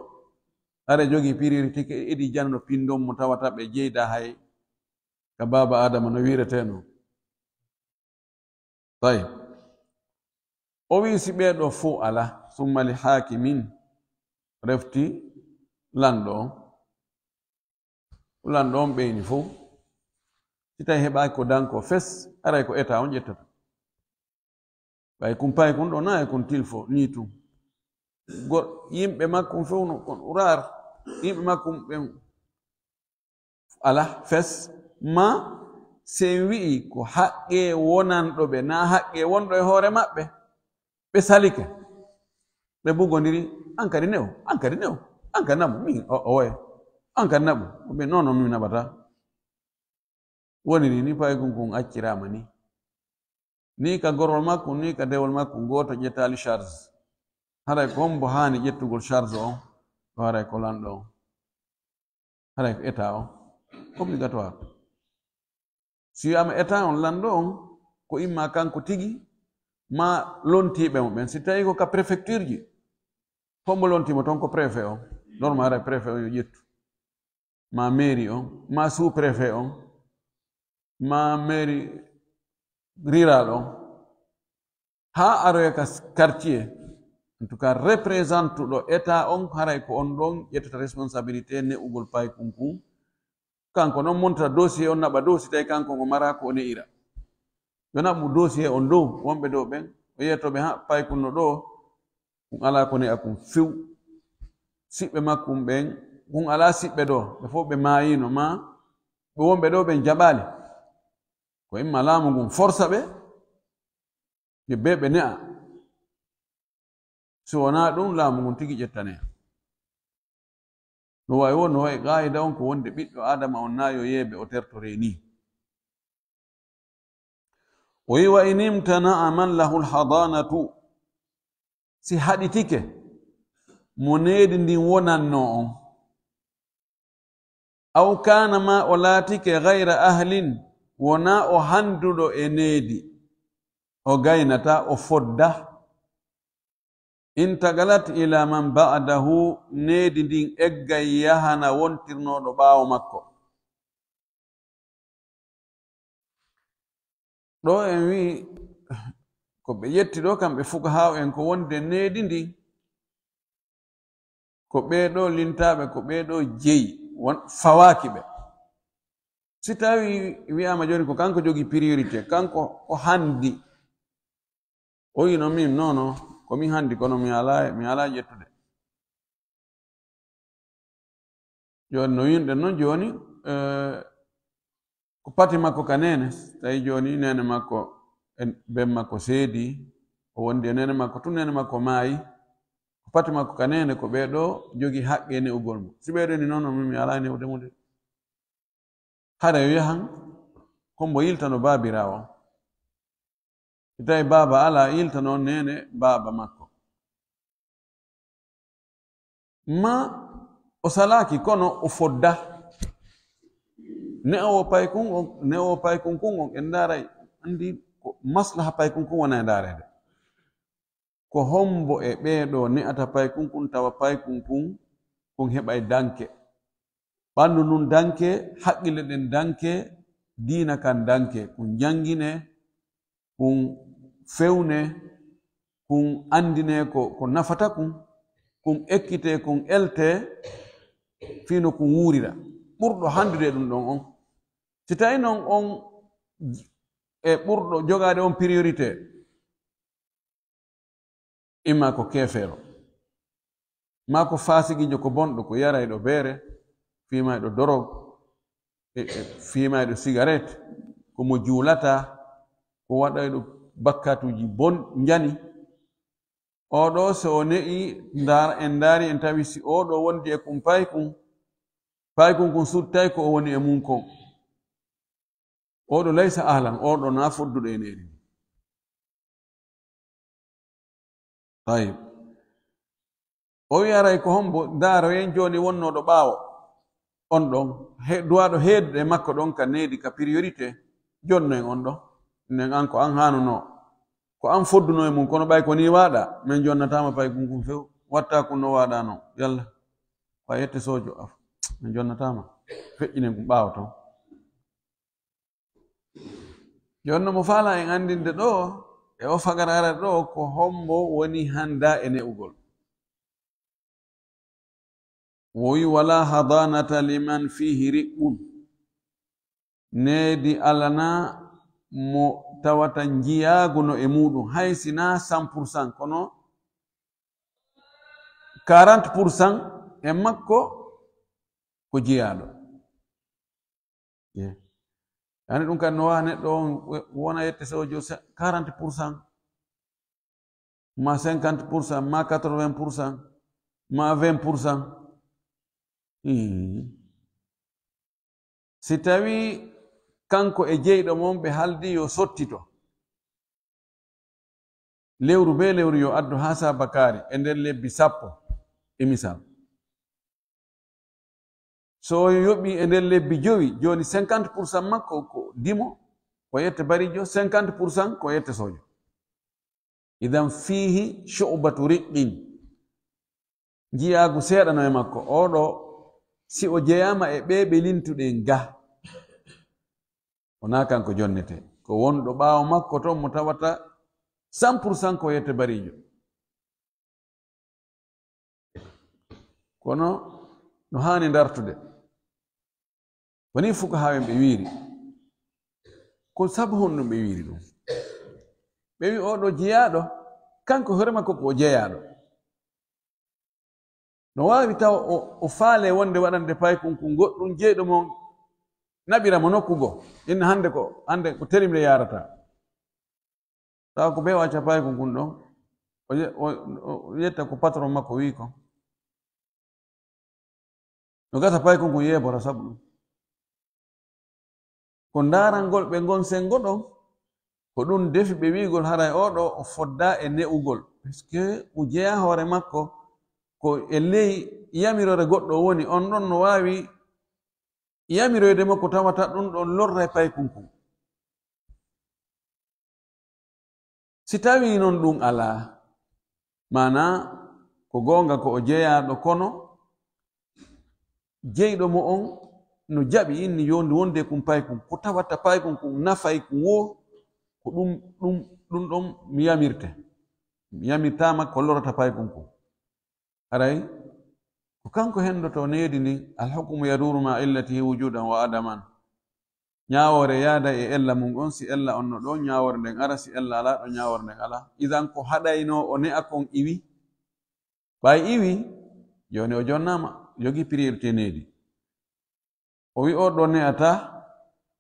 haray jogii priorité ke edi janano pindon mo tawata ɓe jeyda hay ka baaba Adama no wiiretee non. Tayyib. O wi'i si ɓee ɗoo fow alaa, summa li haakimin, refti lanɗo on. Lanɗo on ɓeyni fow. Si tawi heɓaaki ko dankoo fes, aray ko eta on ƴettata. Ɓay kun pay kun ɗoo naa e kun tilfo nii tun. Gor-, yimɓe makkun few no kon uraar. Yimɓe makkun ɓen alaa fes, ma si en wi'i ko haqqee wonanɗo ɓe, naa haqqee wonɗo e hoore maɓɓe, ɓe salike, ɓe bugondiri, an kadi newo, an kadi newo, an kadi naɓu, min, o, o waye, an kadi naɓu, o ɓe, non, non, min naɓata. Woniri ni, paykun kun acciraama ni. Ni ka gorol makko, ni ka dewol makko, gooto ƴettaali charge. Haray ko hombo haani ƴettugol charge on? Ɗo haray ko lanɗo on. Haray ko eta on. Obligatoire. Si wi'aama eta on, lanɗo on, ko imma kanko tigi, ma lontiiɓe mo ɓen. Si tawi ko ka préfecture ji, hombo lontii mo ton? Ko préfet on. Normal, haray préfet on yo ƴettu. Ma mairie on, ma sous-préfet on, ma mairie rurale on, haa aroya ka s-, quartier, en tout cas, représentuɗo État on, haray ko on ɗon ƴettata responsabilité ne'ugol paykun kun. Kanko non montata dossier on, naɓa dossier, tawi kanko ngo mara ko o ne'ira. Yo naɓu dossier on dow, wonɓe dow ɓen, o yeeto ɓe, ha, paykun no ɗoo, kun alaa ko ne'a kun few. Siɓɓe makkun ɓen, kun alaa siɓɓe ɗoo, ɓe fof ɓe maayino, ma ɓe wonɓe ɗoo ɓen jaɓaali. Ko imma laamu ngun forsa ɓe, ɓe bee ɓe ne'a. Si wonaa ɗun, laamu ngun tigi ƴettane. No wa'i woo, no wa'i qaa'ida on ko wonde ɓiɗɗo Aadama on naa yo yeeɓe o tertoree nii. O wi'i, "Wa in imtana'a man lahul hadaanatu," si haɗitike mo needi ndin wonannoo on, "aw kaana, maa o laatike gayra ahlin, wonaa o handuɗo e needi, o gaynata, o fodda, intagalat ila man ba'dahu, needi ndin eggay yahana wontirnooɗo ɓaawo makko." Ɗoo en wi'i, ko ɓe ƴetti ɗoo kamɓe fuqahaa'u en ko wonde needi ndin, ko ɓee ɗoo lintaaɓe, ko ɓee ɗoo jeyi, won-, fawaaki ɓe. Si tawii wi'aama jooni ko kanko jogii priorité, kanko ko handi, o wi'i no min, non, non, ko min handi, kono mi alaa, mi alaa ƴettude. Jooni no wi'uɗen non jooni, eh, ko pati makko ka neene, tawi jooni neene makko e ben makko seedi, o wondi e neene makko tun, neene makko maayi, ko pati makko ka neene, ko ɓee ɗoo jogii haqqee ne'ugol mo. Si ɓee ɗoo ni non, non, min mi alaa ne'ude mo de. Hara yo yahan, hombo yiltano baabiraawo on. Si tawi baaba alaa, yiltano neene baaba makko. Ma o salaaki, kono o fodda. Ne'oowo paykun on, ne'oowo paykun kun on, en ndaaray, andi ko maslaha paykun kun wona e ndaareede. Ko hombo e ɓee ɗoo ne'ata paykun kun, tawa paykun kun, kun heɓay danke? Ɓanndu ndun danke, haqqille ɗen danke, diina kan danke, kun jannginee, kun fewnee, kun anndinee ko, ko nafata kun, kun ekkitee, kun eltee, fii no kun wuurira. Ɓurɗo hanndude e ɗun ɗon on. Si tawii non on e ɓurɗo jogaade on priorité, imma ko keefeero, maa ko faasiqiijo, ko bonɗo, ko yarayɗo beere, fiimayɗo dorog, e, e fiimayɗo sigaret, ko mo juulataa, ko waɗayɗo bakkatuuji bon-, njani. Oo ɗoo, so o ne'ii, ndaar-, en ndaari, en tawi si oo ɗoo wondi e kun paykun, paykun kun suttay ko o woni e mun kon. Oo ɗoo laysa ahlan, oo ɗoo naa fodduɗo e needi. Tayyib. O wi'i, haray ko hombo, ndaaroyen jooni wonnooɗo ɓaawo on ɗon, he-, duwaaɗo heedude e makko ɗon ka needi, ka priorité, jonno en on ɗon. Nen an ko an haanunoo, ko an foddunoo e mun, kono ɓay ko nii waaɗaa, men jonnataa ma paykun kun few, wattaa kun no waaɗaa non. Yalla, ko a yette soojo, af, men jonnataa ma. Feƴƴinen kun ɓaawo ton. Jooni no mo faalaa en anndinde ɗoo, e oo fagara arata ɗoo, ko hombo woni hanndaa e ne'ugol. O wi'i, "Wala hadanata liman fihi riqqun." Needi alanaa mo tawata njiyaagu no e muuɗum, hay si naa cent pour cent, kono quarante pour cent e makko ko jiyaaɗo. Ye. Yani ɗum kan no waawa neɗɗo on wona yette soojo se-, quarante pour cent, ma cinquante pour cent, ma quatre-vingts pour cent, ma vingt pour cent. Hii. Si tawii kanko e jeyɗo mon ɓe haldi yo sottito, lewru bee lewru yo addu haa saabakaari e nder lebbi sappo, e misal. So o yoɓii e nder lebbi jowi, jooni cinquante pour cent makko ko dimo, ko yette bariijo, cinquante pour cent ko yette soojo. Idan fiihi shu'batu riqqin. Njiyaagu seeɗa no e makko. Oo ɗoo, si o jeyaama e ɓee ɓe lintuɗen ga, wonaa kanko jonnetee. Ko wonɗo ɓaawo makko ton mo tawata cent pour cent ko yette bariijo. Kono no haani dartude. Ko nii fukahaaɓe ɓe wiiri. Ko sabu honɗum ɓe wiiri ɗum? Ɓe wi'i, oo ɗoo jeyaaɗo, kanko hoore makko ko o jeyaaɗo. No waawi tawa o, o faalee wonde waɗande paykun kun goɗɗum, jeyɗo mon naɓira mo nokku goo. Inna hannde ko, hannde ko telimre yaarata. Tawa ko ɓe o acca paykun kun ɗon, o ye-, o, o yetta ko patron makko wi'i kon. No gasa paykun kun yeebora sabu ɗum. Ko ndaarangol ɓe ngon senngo ɗon, ko ɗum defi ɓe wi'ugol haray oo ɗoo o foddaa e ne'ugol. Parce que o jeyaa hoore makko, ko e ley yamiroore goɗɗo o woni, on ɗon no waawi yamiroyde mo ko tawata ɗum ɗon lorray paykun kun. Si tawii non ɗum alaa, maanaa ko goonga ko o jeyaaɗo, kono jeyɗo mo on no jaɓi inni yo ndu wonde kun paykun, ko tawata paykun kun nafay kun woo, ko ɗum, ɗum, ɗum ɗon mi yamirte. Mi yamirtaama ko lorata paykun kun. Haray ko kanko hendotoo needi ndin, "Al-hukmu yaduuru ma'a illatihi wujudan wa adaman." Ñaawoore yaaday e ella mun on, si ella on no ɗon, ñaawoore nden ara, si ella alaa ɗon, ñaawoore nden alaa. Idan ko haɗaynoo o ne'a kon iwi. Ɓay iwi, jooni o jonnaama, jogii priorité needi. O wi'i, "Oo ɗoo ne'ataa,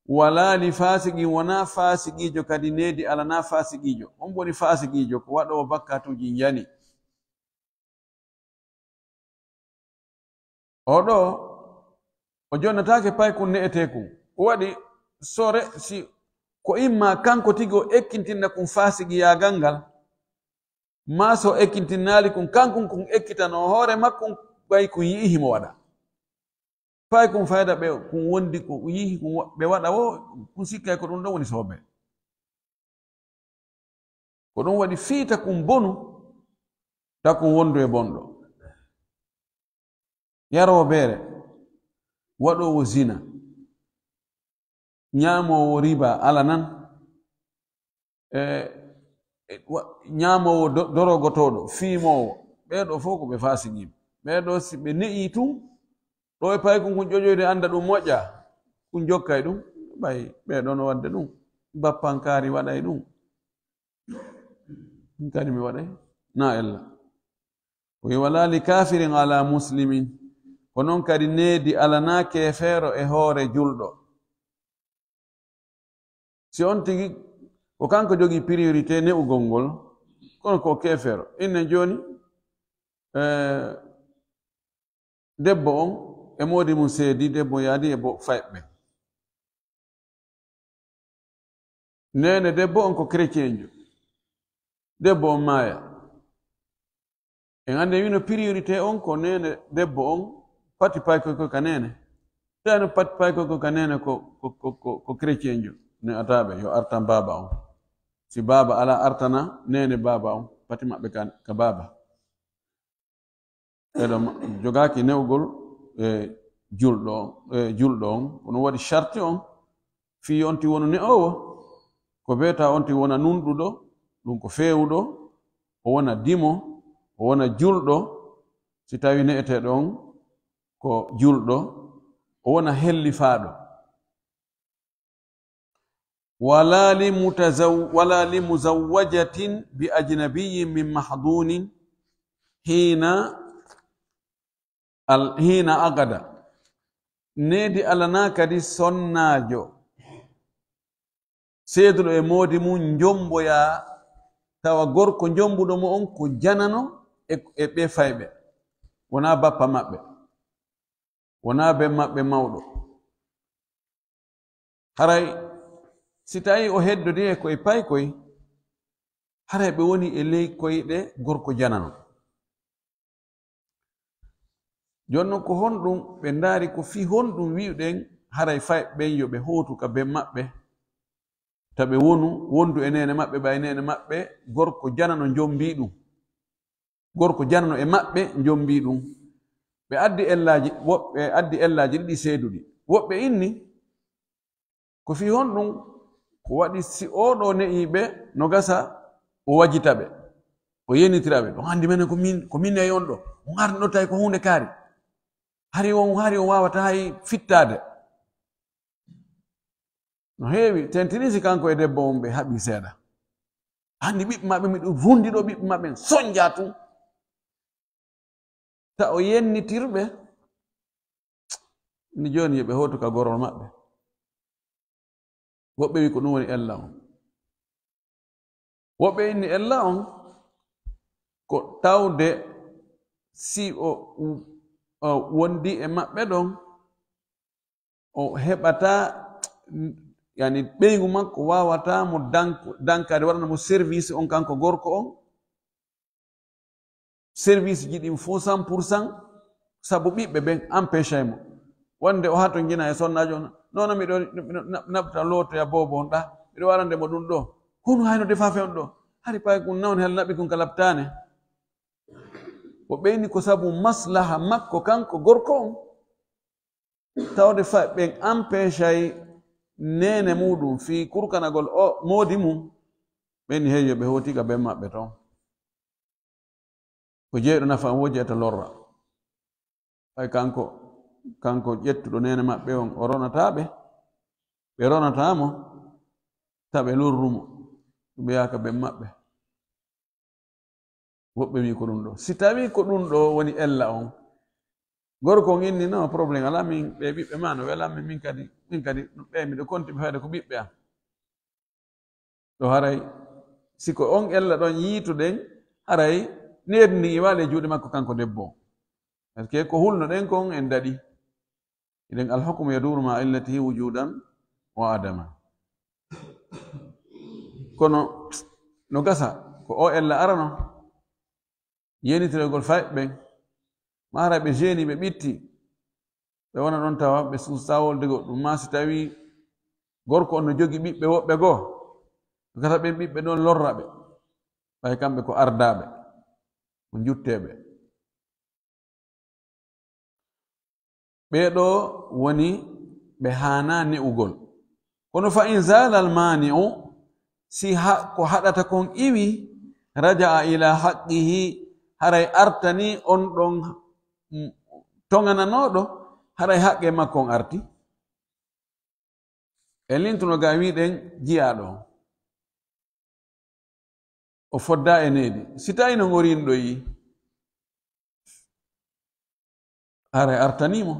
walaa li faasiqin, wonaa faasiqiijo kadi needi alanaa faasiqiijo." On woni faasiqiijo, ko waɗoowo bakkatuuji njani. Oo ɗoo, o jonnataake paykun ne'eteekun. Ko waɗi, sore, si ko imma kanko tigi o ekkintinna kun faasiqiyaagal ngal, maa so ekkintinnaali kun, kankun kun ekkitanoo hoore makkun, ɓay kun yi'i himo waɗa. Paykun fayda ɓe kun wondi ko yi'i kun wa-, ɓe waɗa woo, kun sikkay ko ɗun ɗon woni soobee. Ko ɗun waɗi fii takun bonu, takun wondu e bonɗo. Yaroowo beere, waɗoowo zina, ɲaamoowo riba alanan, e, e, wa-, ɲaamoowo do-, dorogotooɗo, fiimoowo, ɓee ɗoo fow ko ɓe faasiqiiɓe. Ɓee ɗoo si ɓe ne'ii tun, ɗoo e paykun kun ƴoƴoyde annda ɗun moƴƴaa, kun jokkay ɗun, ɓay ɓee ɗoo no waɗde ɗun, bappankaari waɗay ɗun. Ɗun kadi mi waɗay, naa ella. O wi'i, "Wala li kafirin ala muslimin." Ko non kadi needi alanaa keefeero e hoore julɗo. Si on tigi ko kanko jogii priorité ne'ugol ngol, kono ko keefeero. Innen jooni, eh, debbo on e moodi mun seedi, debbo on yaadi e bo-, fayɓe. Neene debbo on ko chrétienjo. Debbo on maaya. En anndi wino priorité on ko neene debbo on pati paykoy koy ka neene. Tawno pati paykoy koy ka neene ko, ko, ko, ko, ko chrétienjo. Ne ataaɓe yo artan baaba on. Si baaba alaa artana neene baaba on. Pati maɓɓe ka, ka baaba. Ɓee ɗoo ma-, jogaaki ne'ugol, e, julɗo on, e, julɗo on. Kono waɗi sharti on, fii on ti wonu ne'oowo, ko beeta on ti wona nunɗuɗo, ɗun ko feewuɗo, o wona dimo, o wona julɗo, si tawii ne'eteeɗo on ko julɗo, o wona hellifaaɗo. ولا لمتزو-، ولا لمزوجة بأجنبي من محظون حين ال-، حين عقد. Needi alanaa kadi sonnaajo seeduɗo e moodi mun njomboyaa tawa gorko njombuɗo mo on ko janano e, e ɓee fayɓe, wonaa bappa maɓɓe, wonaa ben maɓɓe mawɗo. Haray si tawii o heddodii e koy paykoy, haray ɓe woni e ley koyɗe gorko janano. Jooni non ko honɗun, ɓe ndaari ko fii honɗun wi'uɗen haray fayɓe ɓen yo ɓe hootu ka ben maɓɓe, ta ɓe wonu, wondu e neene maɓɓe, ɓay neene maɓɓe gorko janano njombii ɗun. Gorko janano e maɓɓe njombii ɗun. Ɓe addi ellaaji, woɓɓe addi ellaaji ɗiɗi seeduɗi. Woɓɓe inni, ko fii honɗun? Ko waɗi si oo ɗoo ne'ii ɓe no gasa o wajita ɓe, o yenitira ɓe. Ɗun anndi menen ko min, ko min ne'i on ɗoo. On arni ɗoo tawi ko huunde kaari. Hari on, hari on waawataa hay fittaade. No heewi, tentinii si kanko e debbo on ɓe haɓii seeɗa. Anndi ɓiɓɓe maɓɓe, miɗo runndi ɗoo ɓiɓɓe maɓɓe, sonjaa tun. Ta o yennitir ɓe, ni jooni yo ɓe hootu ka gorol maɓɓe. Woɓɓe wi'i ko ɗun woni ella on. Woɓɓe inni ella on ko tawde si o, o wondi e maɓɓe ɗon, o heɓataa, yani, ɓeyngu makko waawataa mo dank-, dankaade, waɗana mo service on kanko gorko on. Service ji ɗin fof cent pour cent, sabu ɓiɓɓe ɓen empêchey mo. Wonde o hatonjina e sonnaajo on, "Non, non, miɗo, miɗo na-, naɓta lootoya boobo on ɗaa, miɗo warande mo ɗun ɗoo. Hunu hayno defaa fe on ɗoo? Hari pay kun non hel naɓi kun ka laɓtaane." O ɓeyni ko sabu maslaha makko kanko gorko on. Tawde fa-, ɓen empêchey neene muuɗum fii kurkanagol o moodi mum, ɓen ni, "Hey, yo ɓe hooti ka ben maɓɓe ton." Ko jeyɗo nafa on, wo jeyɗo lorra. Ɓay kanko, kanko ƴettuɗo neene maɓɓe on, o ronataa ɓe, ɓe ronataa mo, ta ɓe lorru mo, ɓe yaha ka ben maɓɓe. Woɓɓe wi'i ko ɗun ɗoo. Si tawii ko ɗun ɗoo woni ella on, gorko on inni, "Non, problème alaa, min, ɓee ɓiɓɓe maa no welan min, min kadi, min kadi, ɓee miɗo konti ɓe fayde ko ɓiɓɓe am." Ɗoo haray, si ko on ella ɗon yiituɗen, haray needi ndin iwaali e juuɗe makko kanko debbo on. Parce que ko hulnoɗen kon en daɗi. Iɗen, "Al-hukmu yaduru ma'a illatihi wujudan wa adama." Kono no gasa ko o ella arano, yenitirgol fayɓe ɓen, maa hara ɓe jeeni, ɓe ɓitti, ɓe wona ɗon tawa ɓe suusaa wolde goɗɗum, maa si tawii gorko on no jogi ɓiɓɓe woɓɓe goo, gasa ɓen ɓiɓɓe ɗon lorra ɓe. Ɓay kamɓe ko ardaaɓe, ko njutteeɓe. Ɓee ɗoo woni ɓe haanaa ne'ugol. Kono fa in zaala al maani'u, si ha-, ko haɗata kon iwi, raja'a ila haqqihi, haray artani on ɗon, mm, toŋananooɗo, haray haqqee makko on arti. E lintuno ga wi'uɗen jiyaaɗo on. O foddaa e needi. Si tawi non o rinɗoyii, haray artanii mo.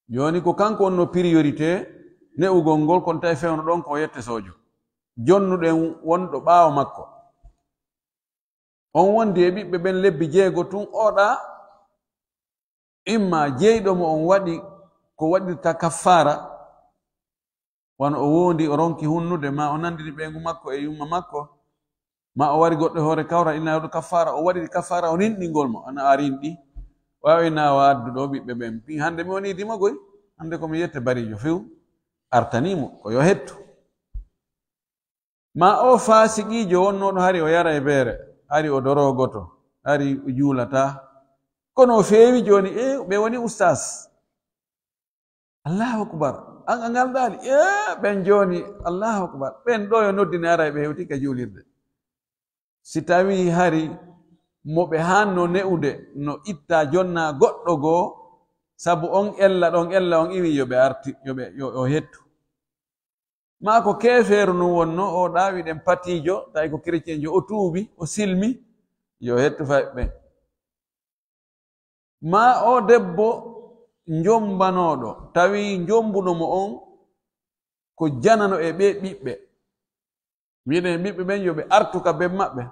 Jooni ko kanko wonnoo priorité ne'ugol ngol, kono tawi fewndo ɗon ko o yette soojo. Jonnuɗen wonɗo ɓaawo makko. On wondi e ɓiɓɓe ɓen lebbi jeego tun, oɗa imma jeyɗo mo on waɗi ko waɗirta kaffaara, wano o wondi, o ronki hunnude, ma o nandini ɓeyngu makko e yumma makko, ma o wari goɗɗo e hoore kawral, ina waɗu kaffaara, o waɗiri kaffaara, o rinɗingol mo, ana a rinɗi, o yawi na o addu ɗo ɓiɓɓe ɓen. Pin hande mi woni dimagoy, hande ko mi yette barijo few, artani mo, ko yo hettu. Ma o faasiqiijo wonnooɗo hari o yara e beere, hari o doroo goto, hari o juulataa. Kono o feewi jooni, e, ɓe woni ustaas. Allahu akbar. An a ngalɗaali. E, ɓen jooni, Allahu akbar. Ɓen ɗo yo noddine ara e ɓe hewti ka juulirde. Si tawii hari mo ɓe haanno ne'ude no itta jonna goɗɗo goo, sabu on ella, ɗon ella on iwi yo ɓe arti, yo ɓe, yo, yo hettu. Maa ko keefeeru nun wonnoo, o ɗaawiɗen patiijo, tawi ko kereciyeenjo, o tuubi, o silmi, yo hettu fay ɓen. Maa o debbo njombanooɗo, tawi njombuɗo mo on ko janano e ɓee ɓiɓɓe. Wi'en ɓiɓɓe ɓen yo ɓe artu ka ben maɓɓe.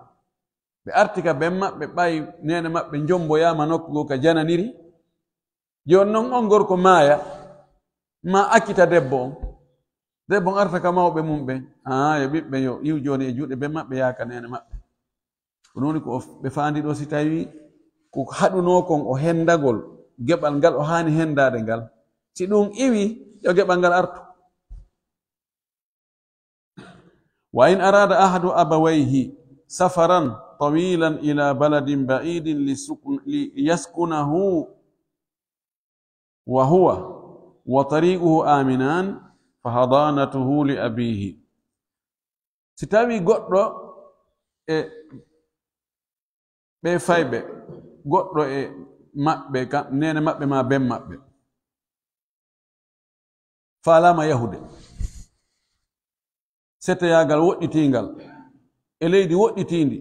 Ɓe arti ka ben maɓɓe, ɓay neene maɓɓe njomboyaama nokku goo ka jananiri. Jooni non on gorko maaya, maa accita debbo on. Debbo on arta ka mawɓe mum ɓen. Aa, yo ɓiɓɓe yo iw jooni e juuɗe ben maɓɓe, yaha ka neene maɓɓe. Ko non woni ko o f-, ɓe faandi ɗoo, si tawii ko haɗunoo kon o hendagol, geɓal ngal o haani hendaade ngal. Si ɗun iwii, yo geɓal ngal artu. وإن أراد أحد أبويه سفرا طويلا إلى بلد بعيد لسكن-، ليسكنه وهو وطريقه آمنان فحضانته لأبيه. Si tawii goɗɗo e ɓee fayɓe, goɗɗo e maɓɓe, ka neene maɓɓe maa ben maɓɓe, faalaama yahude seteyaagal woɗɗitiingal e leydi woɗɗitiindi,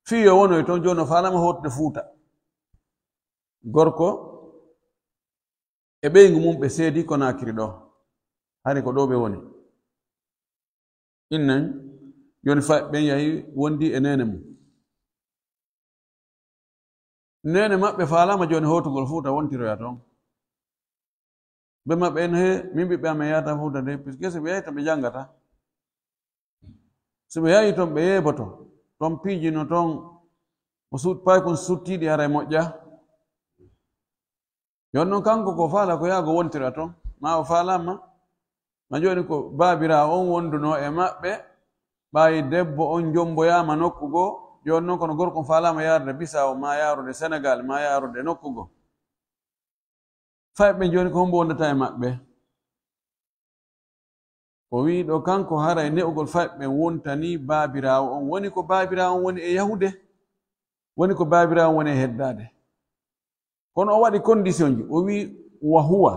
fii yo wonoy ton, jooni o faalaama hootude Fuuta. Gorko e ɓeyngu mum ɓe seedi Konaakiri ɗoo, hari ko ɗoo ɓe woni. Innan, jooni fay ɓen yahi wondi e neene mum. Neene maɓɓe faalaama jooni hootugol Fuuta wontiroya ton. Ɓe maɓɓe en, "He, min ɓiɓɓe amen yaata Fuuta de, puisque si ɓe yahi to ɓe janngata. Si ɓe yahi ton ɓe yeeboto, ton piiji no ton, mo suut paykun suttiiɗi haray moƴƴa." Yon non kanko ko faala ko yaago wontira ton, maa o faalaama. Ma jooni ko baabiraawo on wondunoo e maɓɓe, ɓay debbo on jomboyaama nokku goo, jooni non kono gorko on faalaama yaarude Bisaawo, maa yaarude Senegaal, maa yaarude nokku goo. Fay ɓe jooni ko hombo wondata e maɓɓe? O wi'i ɗoo kanko haray ne'ugol fay ɓen wontanii baabiraawo on. Woni ko baabiraawo on woni e yahude, woni ko baabiraawo on woni e heddaade. Kono o waɗi condition ji, o wi'i, "Wa huwa,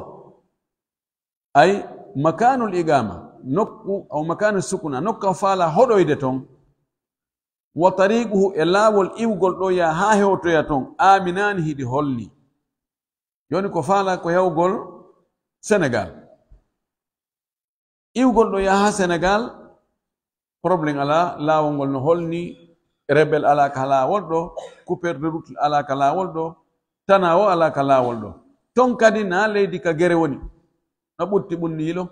ay makaanul iqaama, nokku, aw makaanu sukuna, nokku o faala hoɗoyde ton, wa tariiquhu, e laawol iwgol ɗoo yaa haa hewtoya ton, aaminaani, hiɗi holni." Jooni ko faala ko yahugol Senegaal. Iwgol ɗoo yaha Senegaal, problème alaa, laawol ngol no holni, rebel alaa ka laawol ɗoo, coupeur de route alaa ka laawol ɗoo, tanaawo alaa ka laawol ɗoo. Ton kadi na leydi ka gere woni, no ɓutti ɓunni yilo.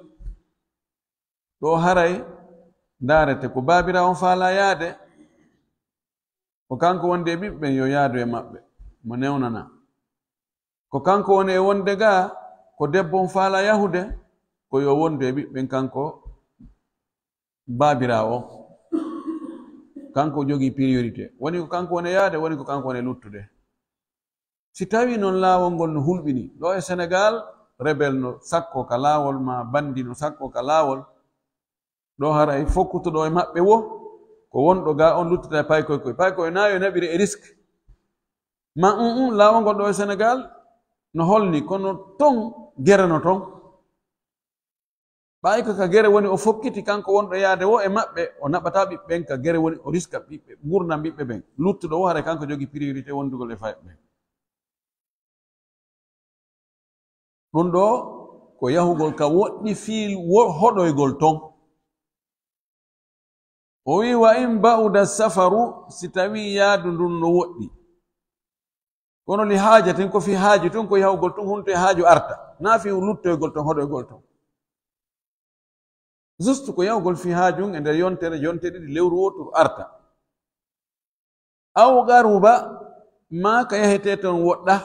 Ɗoo haray ndaarete ko baabiraawo on faalaa yaade, ko kanko wondi e ɓiɓɓe ɓen, yo yaadu e maɓɓe, mo newnana. Ko kanko woni e wonde gaa, ko debbo on faalaa yahude, ko yo wondu e ɓiɓɓe ɓen kanko baabiraawo on. Kanko jogii priorité. Woni ko kanko woni yaade, woni ko kanko woni luttude. Si tawii non laawol ngol no hulɓini, ɗoo e Senegaal, rebel no sakkoo ka laawol, maa bandi no sakkoo ka laawol, ɗoo haray fokkutuɗo e maɓɓe woo, ko wonɗo gaa on luttata e paykoy koy. Paykoy na yo naɓire e risk. Ma un un, laawol ngol ɗoo e Senegaal no holni, kono ton gere no ton. Ɓay ko ka gere woni o fokkiti, kanko wonɗo yaade woo e maɓɓe, o naɓataa ɓiɓɓe ɓen ka gere woni o riska ɓiɓɓe, ngurndan ɓiɓɓe ɓen. Luttuɗo woo haray kanko jogii priorité wondugol e fayɓe ɓen. Ɗun ɗoo ko yahugol ka woɗɗi fii wo-, hoɗoygol ton. O wi'i, "Wa in ba'uda safaru", si tawii yaadu ndun no woɗɗi. Kono li haajatin, ko fii haaju tun, ko yahugol tun, hunto e haaju arta. Naa fii luttoygol ton, hoɗoygol ton. Juste ko yahugol fii haaju e nder yontere, yontere ɗiɗi, lewru wooturu arta. Aw qaruba, maa ka yahetee ton woɗɗa.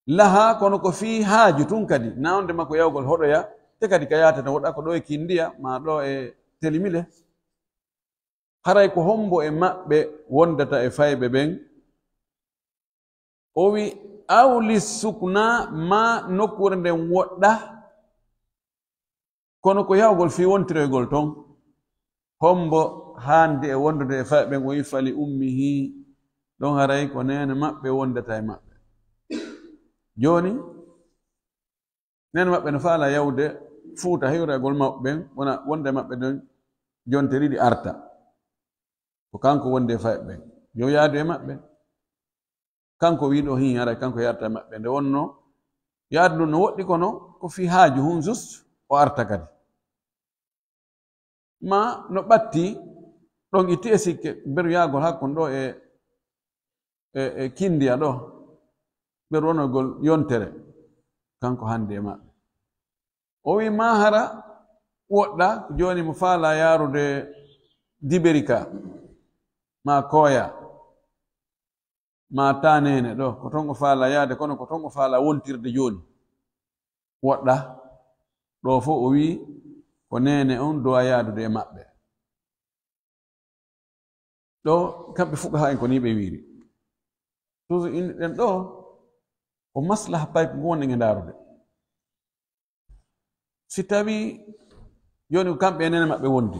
Laha, kono ko fii haaju tun kadi. Naa wonde maa ko yahugol hoɗoya, te kadi ka yahatee ton woɗɗa ko ɗoo e Kindiya, maa ɗoo e Telimile. Haray ko hombo e maɓɓe wondata e fayɓe ɓen? O wi'i, "Aw lissukna", maa nokkuure nden woɗɗa, kono ko yahugol fii wontiroygol ton. Hombo haandi e wondude e fayɓe ɓen? O wi'i, "Fali ummihi", ɗon haray ko neene maɓɓe wondata e maɓɓe. Jooni, neene maɓɓe no faalaa yahude Fuuta hiwragol maɓɓe ɓen, wona wonde maɓɓe ɗon jonte ɗiɗi arta. Ko kanko wondi e fayɓe ɓen. Yo yaadu e maɓɓe. Kanko wi'i ɗoo hin, haray kanko yaadata e maɓɓe. Nde wonnoo, yaadu ndun no woɗɗi, kono ko fii haaju hun, juste o arta kadi. Maa no ɓatti, ɗon itti e sikke, beru yaagol hakkun ɗoo e, e, e Kindiya ɗoo, beru wonogol yontere, kanko hande e maɓɓe. O wi'i, maa hara woɗɗa, jooni mo faalaa yaarude Diberika, maa Koya, maa Tanene ɗoo, ko ton o faalaa yaade, kono ko ton o faalaa wontirde jooni. Woɗɗa, ɗoo fow o wi'i, ko neene on do'a yaadude e maɓɓe. Ɗoo, kamɓe fuqahaa en ko nii ɓe wi'iri. Toujours inɗen ɗoo, ko maslaha payko ngon wonɗen e ndaarude. Si tawii jooni ko kamɓe e neene maɓɓe wondi,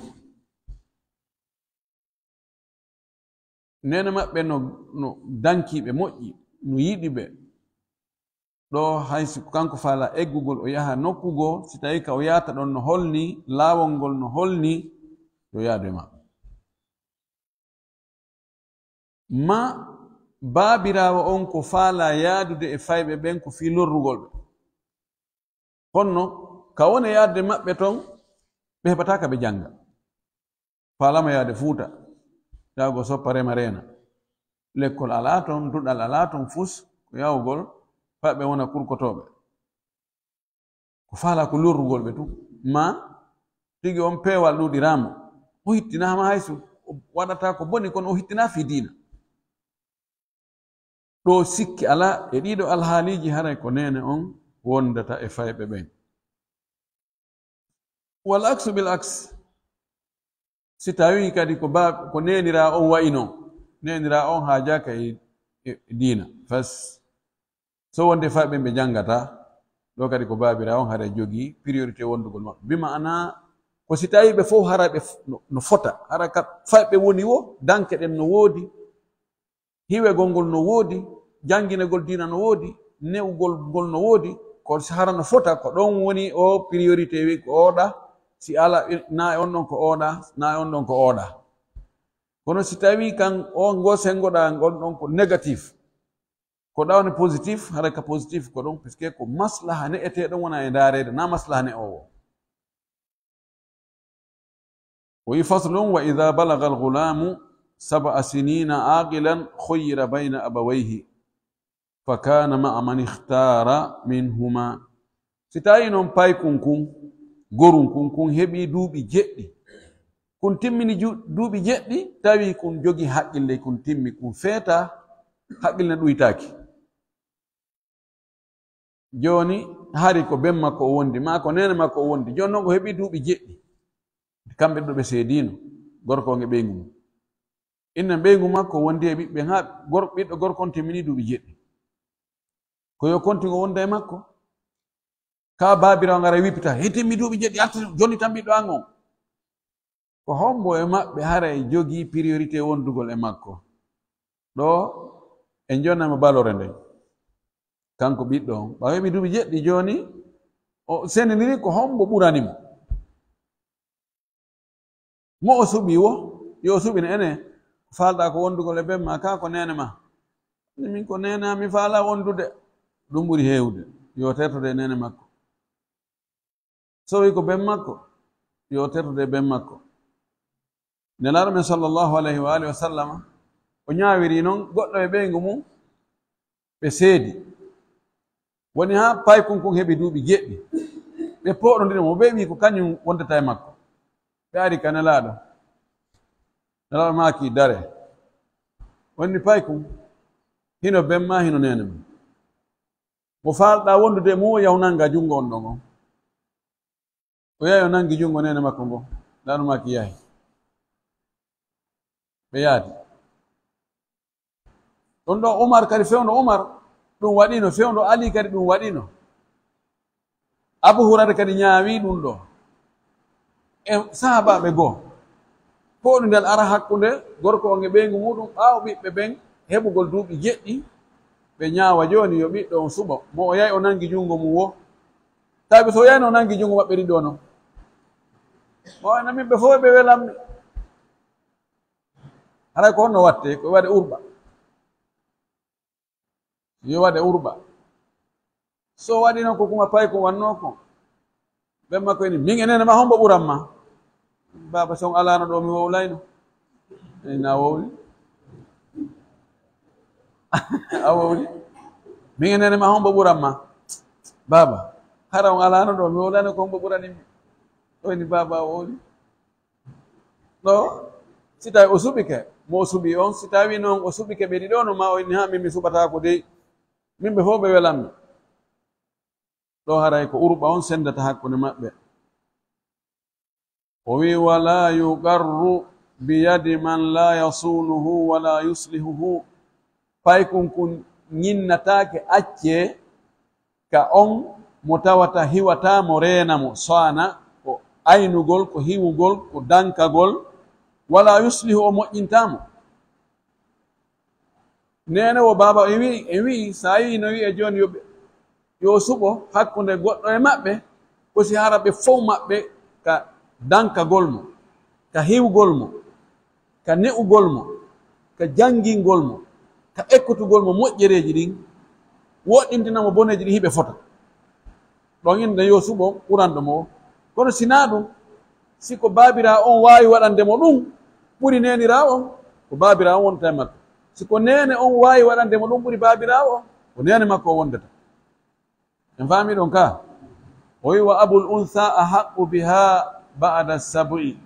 neene maɓɓe no, no danki ɓe moƴƴi, no yiɗi ɓe. Ɗoo hay si ko kanko faalaa eggugol, o yaha nokku goo, si tawii ka o yahata ɗon no holni, laawol ngol no holni, yo yaadu e maɓɓe. Maa baabiraawo on ko faalaa yaadude e fayɓe ɓen ko fii lorrugol ɓe. Honno ka woni yaadude maɓɓe ton, ɓe heɓataa ka ɓe jannga. Faalaama yaade Fuuta, yaagol soppa rema reena. Lekkol alaa ton, duɗal alaa ton, fus ko yahugol, fayɓe wona kurkotooɓe. Ko faalaa ko lorrugol ɓe tun. Maa tigi on peewal ɗuuɗiraama, o hittinaama hay so waɗataa ko boni, kono o hittinaa fii diina. Ɗoo sikki alaa, e ɗii ɗoo alhaaliiji haray ko neene on wondata e fayɓe ɓen. Wal aksu bil aks, si tawii kadi ko ba-, ko neeniraa on wa'i non, neeniraa on haajaaka e, e diina, fas so wonde fayɓe ɓe janngataa, ɗoo kadi ko baabiraa on haray jogii priorité wondugol maɓɓe. Bi ma'anaa, ko si tawii ɓe fow haray ɓe f-, no, no fota, hara ka fayɓe woni woo, danke ɗen no woodi, hiwegol ngol no woodi, jannginegol diina no woodi, ne'ugol ngol no woodi, ko si hara no fota, ko ɗon woni o priorité wi ko oɗa, si ala, na e on ɗon ko oɗa, na e on ɗon ko oɗa. Kono si tawii kan o, ngo senngoɗaa ngol ɗon ko négatif, ko ɗawni positif, hara ka positif ko ɗon, puisque ko maslaha ne'etee ɗon wona e ndaareede, na maslaha ne'oowo. O wi'i, faslun, wa idha balagha al-ghulamu sab'a sinina aqilan khuyyira bayna abawayhi, fa kana ma'a man ikhtara minhuma. Si tawii non paykun kun, gorun kun, kun heɓii duuɓi jeɗɗi, kun timmini ju-, duuɓi jeɗɗi, tawi kun jogii haqqille, kun timmi, kun feetaa, haqqille ɗuytaaki. Jooni, hari ko ben makko o wondi, maa ko neene makko o wondi. Jooni non o heɓii duuɓi jeɗɗi. Kamɓe ɗiɗo ɓe seediino, gorko on e ɓeyngu mum. Innen ɓeyngu makko wondi e ɓiɓɓe, haa gor-, ɓiɗɗo gorko on timmini duuɓi jeɗɗi. Ko yo konti ngo wonda e makko. Ka baabiraawo ngara wippita, "He timmi duuɓi jeɗɗi, arti jonni tan ɓiɗɗo an on." Ko hombo e maɓɓe haray jogii priorité wondugol e makko? Ɗoo en jonnaymo balore nden. Kanko ɓiɗɗo on, ɓaawo heɓi duuɓi jeɗɗi jooni, o senndindiri ko hombo ɓurani mo. Mo o suɓi wo, yo o suɓin ene, faalɗaa ko wondugol e ben maa, kaa ko neene maa? Min ko neene am, mi faalaa wondude. Ɗum ɓuri heewde. Yo tertode e neene makko. So wii ko ben makko, yo tertude e ben makko. Nelaaɗo men sallallahu alayhi wa alihi wa sallama, o ñaawiri non goɗɗo e ɓeyngu mum, ɓe seedi. Woni haa paykun kun heɓi duuɓi jeɗɗi. Ɓe pooɗondiri mo, ɓe wi'i ko kañum wondata e makko. Ɓe ari ka Nelaaɗo. Nelaaɗo maaki, "Dare." Wonni paykun, hino ben maa, hino neene maa. Mo faalɗaa wondude e mum, o yahu nanga junngo on ɗon on. O yahi o nangi junngo neene makko ngon. Nelaaɗo maaki yahi. Ɓe yaadi. Ɗon ɗo Umar kadi, fewndo Umar, ɗum waɗino. Fewndo Ali kadi, ɗum waɗino. Abu Hurayra kadi ñaawi ɗum ɗo. E sahaabaaɓe goo. Pooɗundel ara hakkunde gorko on e ɓeyngu muuɗum ɓaawo ɓiɓɓe ɓen heɓugol duuɓi jeɗɗi, ɓe ñaawa jooni yo ɓiɗɗo on suɓo. Mo o yahi o nangi junngo mum wo. Tawi so o yahno o nangi junngo maɓɓe ɗiɗo non. Mo o wi'a, "Min ɓe fow ɓe welammi." Haray ko honno wattee? Ko waɗe urɓa. Yo waɗe urɓa. So waɗi non ko kuma paykun wannoo kon. Ben makko eni, "Min e neene maa hombo ɓuran maa?" "Baaba, si on alaano ɗoo mi wowlayno." "Ey, na wowli." "A wowli?" "Min e neene maa hombo ɓuran maa?" "Baaba, hara on alaano ɗoo mi wowlayno ko hombo ɓurani mi." O eni, "Baaba, a wowli." Ɗoo, si tawi o suɓike, mo o suɓi on, si tawi non o suɓike ɓe ɗiɗo, no ma o inni, "Haa min mi suɓataako dey, min ɓe fow ɓe welammi." Ɗoo haray ko urɓa on sendata hakkunde maɓɓe. O wi'i, "Wala yuqarru biyadi man la yasunuhu wala yuslihuhu." Paykun kun ñinnataake accee ka on mo tawata hiwataa mo reena mo, saana, ko aynugol, ko hiwugol, ko dankagol, wala yuslihu, o moƴƴintaa mo. Neene wo baaba e wi'i, e wi'i, sa yi'i no wi'e jooni yo ɓe, yo suɓo hakkunde goɗɗo e maɓɓe, ko si hara ɓe fow maɓɓe ka dankagol mo, ka hiwgol mo, ka ne'ugol mo, ka janngingol mo, ka ekkutugol mo moƴƴereeji ɗin, woɗɗintina mo boneeji ɗin hiɓe fota. Ɗon innde yo suɓo ɓuranɗo mo o. Kono si naa ɗum, si ko baabiraawo on waawi waɗande mo ɗum ɓuri neeniraawo on, ko baabiraawo on wonta e makko. Si ko neene on waawi waɗande mo ɗum ɓuri baabiraawo on, ko neene makko o wondata. En faami ɗon ka? O wi'i, "Wa abul unsa ahaqqu biha ba'da sab'i."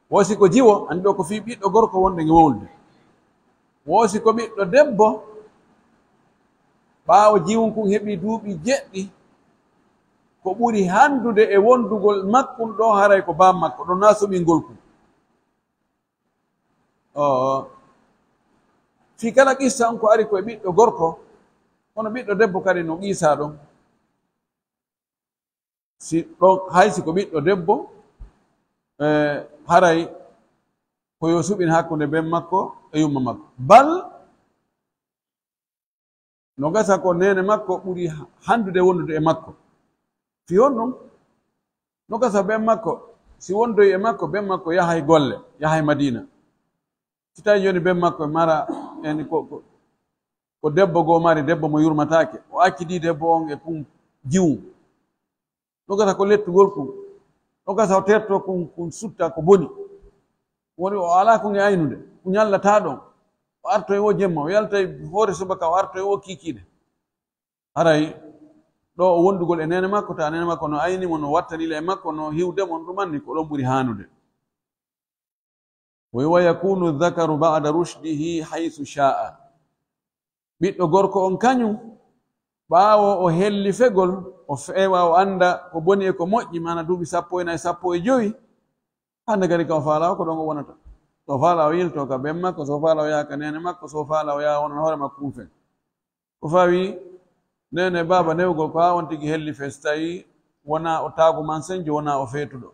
Wo si ko jiwo, anndi ɗo ko fii ɓiɗɗo gorko wonde nge wowlude. Wo si ko ɓiɗɗo debbo, ɓaawo jiwun kun heɓi duuɓi jeɗɗi, ko ɓuri handude e wondugol makkun ɗo haray ko baa makko, ɗon naa suɓingol kun. Oo. Fii kala qissa on ko ari ko e ɓiɗɗo gorko, kono ɓiɗɗo debbo kadi no qiisa ɗon. Si ɗon, hay si ko ɓiɗɗo debbo, eh, haray ko yo suɓin hakkunde ben makko e yumma makko. Bal no gasa ko neene makko ɓuri handude wondude e makko. Fii honɗun? No gasa ben makko, si wondoyi e makko, ben makko yahay golle, yahay Madiina. Si tawi jooni ben makko e mara, en ko, ko, ko debbo goo mari, debbo mo yurmataake, o accidi debbo on e kun jiwu. No gasa ko lettugol kun. No gasa o terto kun, kun sutta ko boni. Woni o alaa kun e aynude, kun ñallataa ɗon. O artoy wo jemma, o yaltay hoore subaka, o artoy wo kiikiiɗe. Haray ɗo o wondugol e neene makko, ta neene makko no ayni mo, no wattani le e makko, no hiwde mo, ɗum anni ko ɗon ɓuri haanude. Wa yakunu dhakaru ba'da rushdihi haythu sha'a. Ɓiɗɗo gorko on kañum, ɓaawo o hellifegol, o feewa, o annda ko boni e ko moƴƴi, maana duuɓi sappo e nayi, sappo e jowi, hannde kadi ka o faalaa ko ɗon o wonata. So faalaa o yiltoo ka ben makko, so faalaa o yaha ka neene makko, so faalaa o yaha wonana hoore makko ɗun fen. Ko fawii neene baaba newugol ko haa on tigi helli fen, si tawii wonaa o taagumansenjo, wonaa o feetuɗo.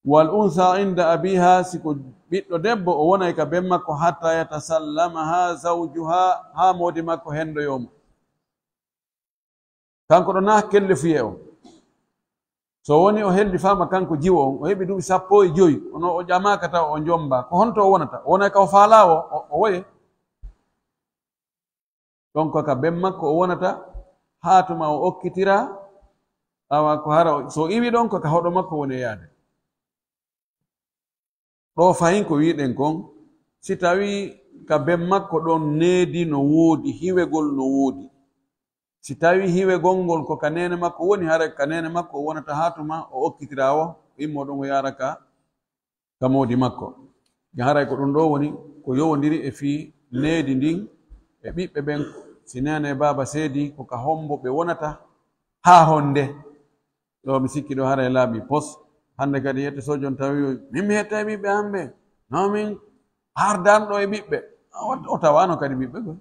Wal unsa inda abiha, si ko ɓiɗɗo debbo, o wonay ka ben makko, hatta yatasallamaha zawjuha, haa moodi makko hendoyoo mo. Kanko ɗo naa kellefuyee on. So woni o helli faama kanko jiwo on, o heɓi duuɓi sappo e jowi, kono o ƴamaaka taw o jomba. Ko honto o wonata? O wonay ka o faalaa o, o, o woye. Ɗon ko ka ben makko o wonata, haa tuma o okkitiraa, awa ko hara o, so o iwi ɗon ko ka hoɗo makko woni e yaade. Ɗoo fahin ko wi'uɗen kon, si tawii ka ben makko ɗon needi no woodi, hiwegol no woodi. Si tawii hiwegol ngol ko ka neene makko woni, haray ka neene makko o wonata haa tuma o okkitiraa o, o immoo ɗon o yaara ka, ka moodi makko. Ngam haray ko ɗun ɗoo woni ko yowondiri e fii needi ndin e ɓiɓɓe ɓen. Si neene e baaba seedii, ko ka hombo ɓe wonata haa honde? Ɗoo mi sikki ɗoo haray laaɓii pos. Hande kadi yette sojon tawi min mi hettay ɓiɓɓe an ɓe. No min ardaano ɗoo e ɓiɓɓe. O, o tawaano kadi ɓiɓɓe goo.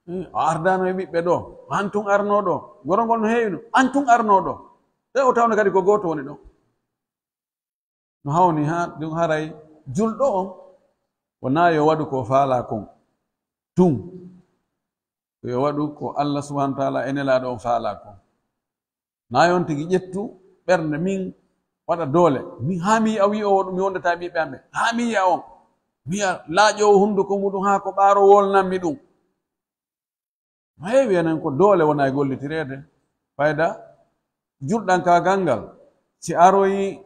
Eh, o ardaano e ɓiɓɓe ɗoo. An tun arnoo ɗoo. Goro ngol no heewino. An tun arnoo ɗoo. Te o tawno kadi ko gooto woni ɗoo. No hawni haa ɗun haray julɗo on, wonaa yo waɗu ko faalaa kon tun. Ko yo waɗu ko Allah subhanahu wa ta'ala e Nelaaɗo on faalaa kon. Naa yo on tigi ƴettu ɓernde, min waɗa doole. Min, haa mi yi'a wi'oowo ɗun, mi wondataa e ɓiɓɓe am ɓen. Haa mi yi'a on. Mi yi'a laaƴoowo hunduko muɗum haa ko ɓaaro wolnanmi ɗun. No heewi enen ko doole wona e gollitireede. Fayda julɗankaagal ngal, si aroyi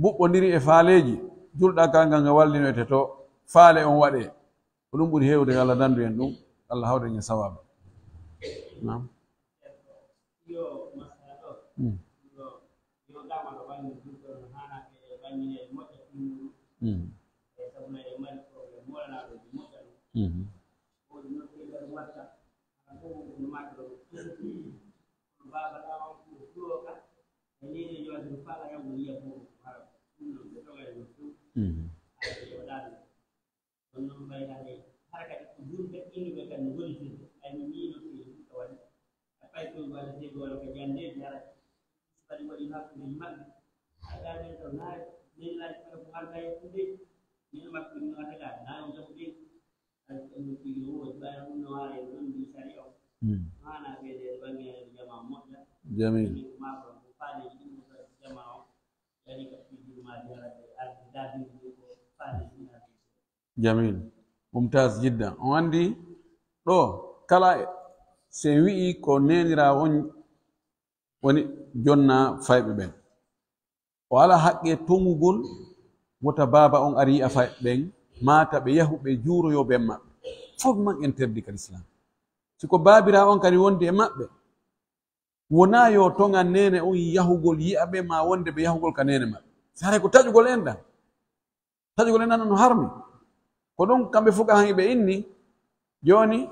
buɓɓondiri e faaleeji, julɗankaagal ngal wallinoyte to faale on waɗee. Ko ɗun ɓuri heewde, yo Allah dandu en ɗun, Allah hawru en e sawaaba. Naam. Mm. Mm. Mhm. Mhm. Mm. Jamil. Jamil. Mumtaz jiddan. On anndi ɗoo, kala si en wi'i ko neeniraawo on woni jonnaa fayɓe ɓen. O alaa haqqee toŋugol wota baaba on ari yi'a fayɓe ɓen, maa ta ɓe yahu ɓe juuroyoo ben maɓɓe. Fof man interdit ka Lislaam. Si ko baabiraawo on kadi wondi e maɓɓe, wonaa yo toŋan neene on yahugol yi'a ɓe, maa wonde ɓe yahugol ka neene maɓɓe. Si haray ko taƴugol enɗan, taƴugol enɗan no harmi. Ko ɗun kamɓe fuqahaa ɓe inni, jooni,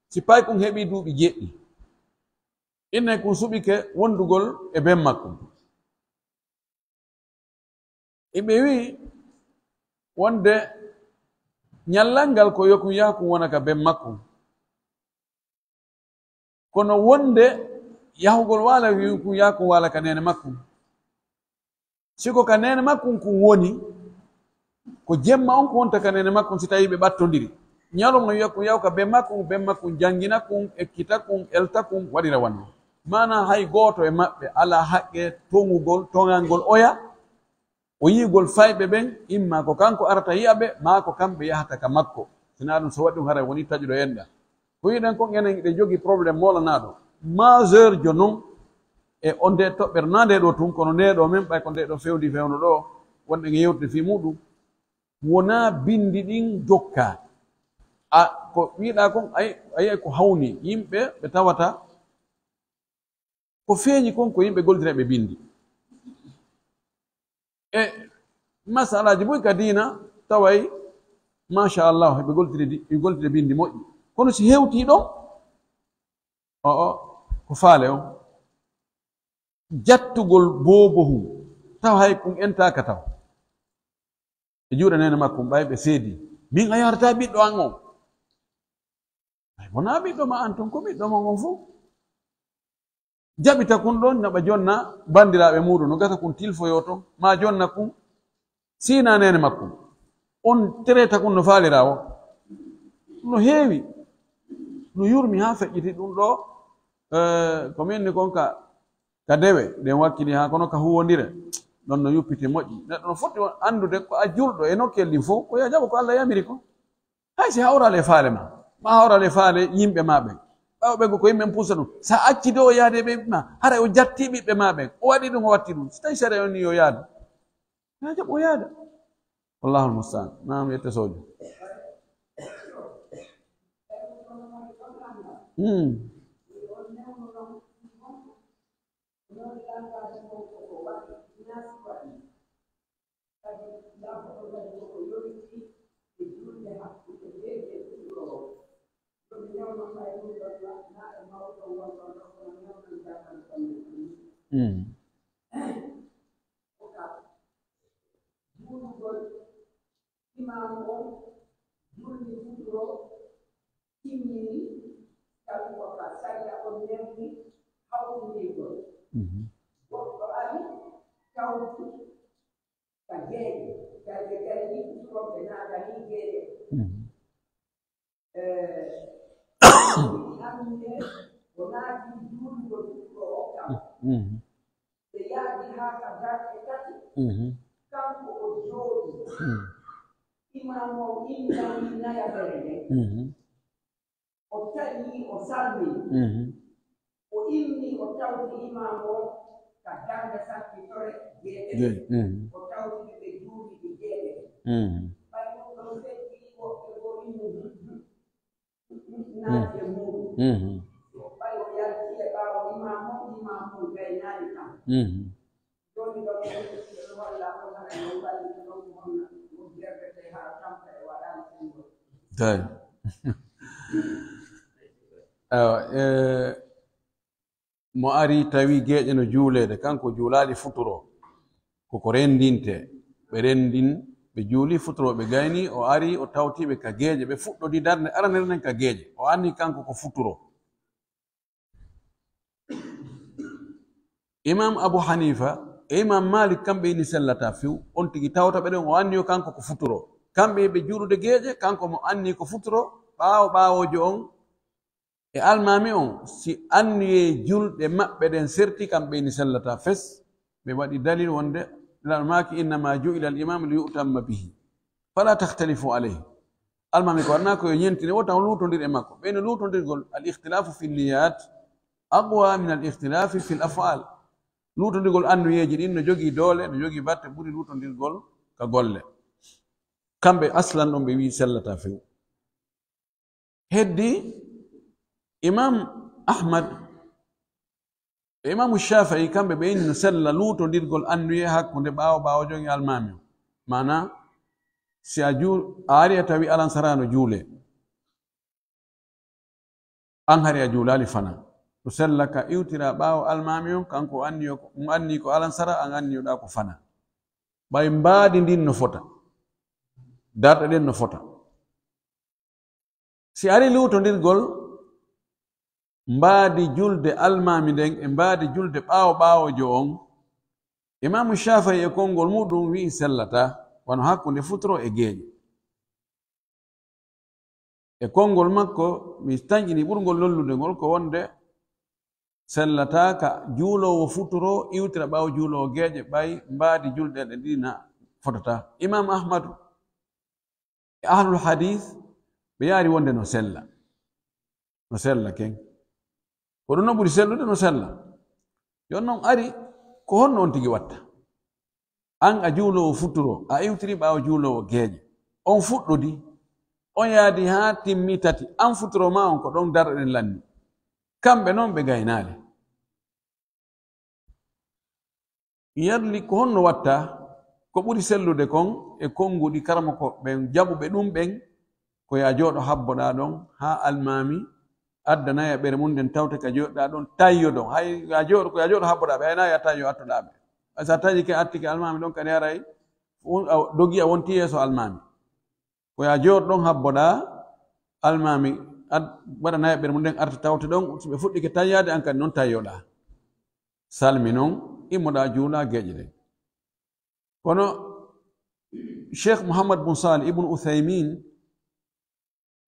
si paykun heɓii duuɓi jeɗɗi, innay kun suɓike wondugol e ben makkun. Iɓe wi'i wonde ɲallal ngal ko yo kun yahu kun wona ka ben makkun. Kono wonde yahugol waala, yo kun yahu kun waala ka neene makkun. Si ko ka neene makkun kun woni, ko jemma on kun wonta ka neene makkun si tawii ɓe ɓattondiri. Ɲalawma no wi'a kun yahu ka ben makkun, ben makkun janngina kun, ekkita kun, elta kun, waɗira wano. Maanaa hay gooto e maɓɓe alaa haqqee toŋugol, toŋangol oya, o yi'ugol fayɓe ɓen, imma ko kanko arata yi'a ɓe, maa ko kamɓe yahata ka makko. Si naa ɗun, so waɗi ɗun, haray wonii taƴuɗo enɗan. Ko yi'uɗen kon, enen hiɗen jogii problème moolanaaɗo. Majeur jo non, e on ndee toɓɓere, naa ndee ɗoo tun, kono ndee ɗoo men, ɓay ko ndee ɗoo fewndii fewndo ɗoo, wonɗen e yewtude fii muuɗun. Wonaa binndi ɗin jokkaa. A, ko wi'uɗaa kon, ay, a yi'ay ko hawni yimɓe ɓe tawata ko feeɲi kon ko yimɓe gollitirayɓe binndi. E masalaaji buy ka diina taway, machallah, hiɓe goltiri di-, hiɓe goltiri binndi moƴƴi. Kono si hewtii ɗon, o'o, ko faale on. Jattugol boobohun, Taw hay kun entaaka taw. E juuɗe neene makko ɓay ɓe seedi. Min a yaarataa ɓiɗɗo an on. Ay, wonaa ɓiɗɗo ma an tun, ko ɓiɗɗo mon on fow. Jaɓita kun ɗon, naɓa jonna banndiraaɓe muuɗum, no gasa kun tilfoyoo ton, maa jonna kun siina neene makko. On tereta kun no faaliraa o. No heewi. No yurmi haa feƴƴiti ɗum ɗo, eh, ko min ni kon ka, ka dewe, ɗen wakkili haa kono ka huwondire. Ɗon no yuppiti moƴƴi. Neɗɗo no foti on anndude ko a julɗo e nokkel ɗin fow, ko yo a jaɓo ko Alla yamiri kon. Hay si hawral e faale ma, ma hawral e faale yimɓe ma ɓen. Ɓawo ɓe ko yimɓe ɓen pusa ɗum. Sa acci dow o yaade ɓe ma, haray o jatti ɓiɓɓe ma ɓen. O waɗi ɗum, o watti ɗum. Si tawi sariya on ni yo yaadu, na jaɓo o yaada. Wallahul musta'an. Naam, yette sojo. Hmm. Mm. Juulugol imaamu on, julni futuro, timmini, tawi ko ka sariya on neldi hawtindirgol. Mhm. Goɗɗo ari, tawti ka geeƴe, tawi ɓe gayni futuro, ɓe naatani geeƴe. Mhm. Eh, anne o naati juulugol futuro o kam. Mhm. Ɓe yaadi haa ka darɗe tati. Mhm. Kanko o jooɗi. Mhm. Imaamu on inni naya fere nden. Mhm. O taƴi, o salmini. Mhm. O inni, o tawti imaamu on ka darnde sakkitore geeɗe. Geeɗe, mhm. O tawti ɓe, ɓe juulidi geeɗe. Mhm. Ɓay ɗum ɗon feƴƴi, woɓɓe goo inni, naati e muuɗum. Mhm. Ɓay o yalti e ɓaawo imaamu on, imaamu on gaynaali kam. Mhm. Jooni ɗon, en ɓe walla on hara en walliti ɗon ko honna, ko gerdete hara tampa e waɗaali senngo. Tawi. Awa, eh, mo ari tawi geeƴe no juuleede, kanko juulaali futuro. Koko renndintee. Ɓe renndin, ɓe juuli futuro, ɓe gayni, o ari, o tawti ɓe ka geeƴe, ɓe fuɗɗodi darnde aranere nden ka geeƴe. O anni kanko ko futuro. Imam Abu Hanifa e Imam Malik, kamɓe inni sellataa few. On tigi tawta ɓe ɗon, o anni yo kanko ko futuro. Kamɓe ɓe juulude geeƴe, kanko mo anni ko futuro, ɓaawo ɓaawoojo on e almaami on, si anniyee julɗe maɓɓe ɗen serti, kamɓe inni sellataa fes. Ɓe waɗi dalil wonde, Laɗo maaki, "Innama ju'ila al-imamu li yu'tamma bihi, fala takhtalifu alayhi." Almaami ko waɗanaa ko yo ñentine, wota on luutondir e makko. Ɓeyno luutondirgol, al-ikhtilafu fi niyat aqwa min al-ikhtilafi fi al-af'al. Luutondirgol anniyeeji ɗin no jogii doole, no jogii batte ɓuri luutondirgol ka golle. Kamɓe aslan ɗon ɓe wi'i sellataa few. Heddi Imam Ahmad e Imaamu Shaafi'i, kamɓe ɓe inni no sella luutondirgol anniye hakkunde ɓaawo ɓaawoojo on e almaami on. Maanaa, si a juu-, a ari a tawi alansara no juulee, an hari a juulaali fana. No sella ka iwtira ɓaawo almaami on, kanko o anni ko, mo anni ko alansara, an anniyoɗaa ko fana. Ɓay mbaadi ndin no fota, darɗe ɗen no fota. Si ari luutondirgol mbaadi julde almaami nden e mbaadi julde ɓaawo ɓaawoojo on, Imaamu Shaafi'i e konngol muuɗum wi'i sellataa, wano hakkunde futuro e geeƴe. E konngol makko, mi tanƴini ɓurngol lollude ngol ko wonde sellataa ka juuloowo futuro iwtira ɓaawo juuloowo geeƴe, ɓay mbaadi julɗe ɗe ɗiɗi na fotataa. Imaamu Ahmadu e ahlul hadiis, ɓe yaari wonde no sella. No sella ken. Ko ɗum no ɓuri sellude, no sella. Yon non ari, ko honno on tigi watta? An a juuloowo futuro, a iwtiri ɓaawo juuloowo geeƴe. On fuɗɗodi, on yaadi haa timmi tati, an futuro maa on ko ɗon darɗe ɗen lanni. Kamɓe non ɓe gaynaali. Yarli ko honno watta? Ko ɓuri sellude kon e konnguɗi karamoko ɓen jaɓuɓe ɗum ɓen, ko yo a jooɗo habboɗaa ɗon haa almaami adda nayaɓere mum nden tawte ka jooɗoɗaa ɗon, tayyodon. Hay yo a jooɗo, ko yo a jooɗo habboɗaa ɓe, hay na yo a tayyo attoɗaa ɓe. Hay si a taƴike, a artike almaami ɗon kadi haray, a dogi, a wonti yeeso almaami. Ko yo a jooɗo ɗon habboɗaa, almaami ad-, waɗa nayaɓere mum nden, arta tawte ɗon, si ɓe fuɗɗike tayyaade, an kadi non tayyoɗaa. Salmi non, immoɗaa juulaa geeƴe ɗen. Kono Cheikh Muhammad bun Salih ibn Uthaymin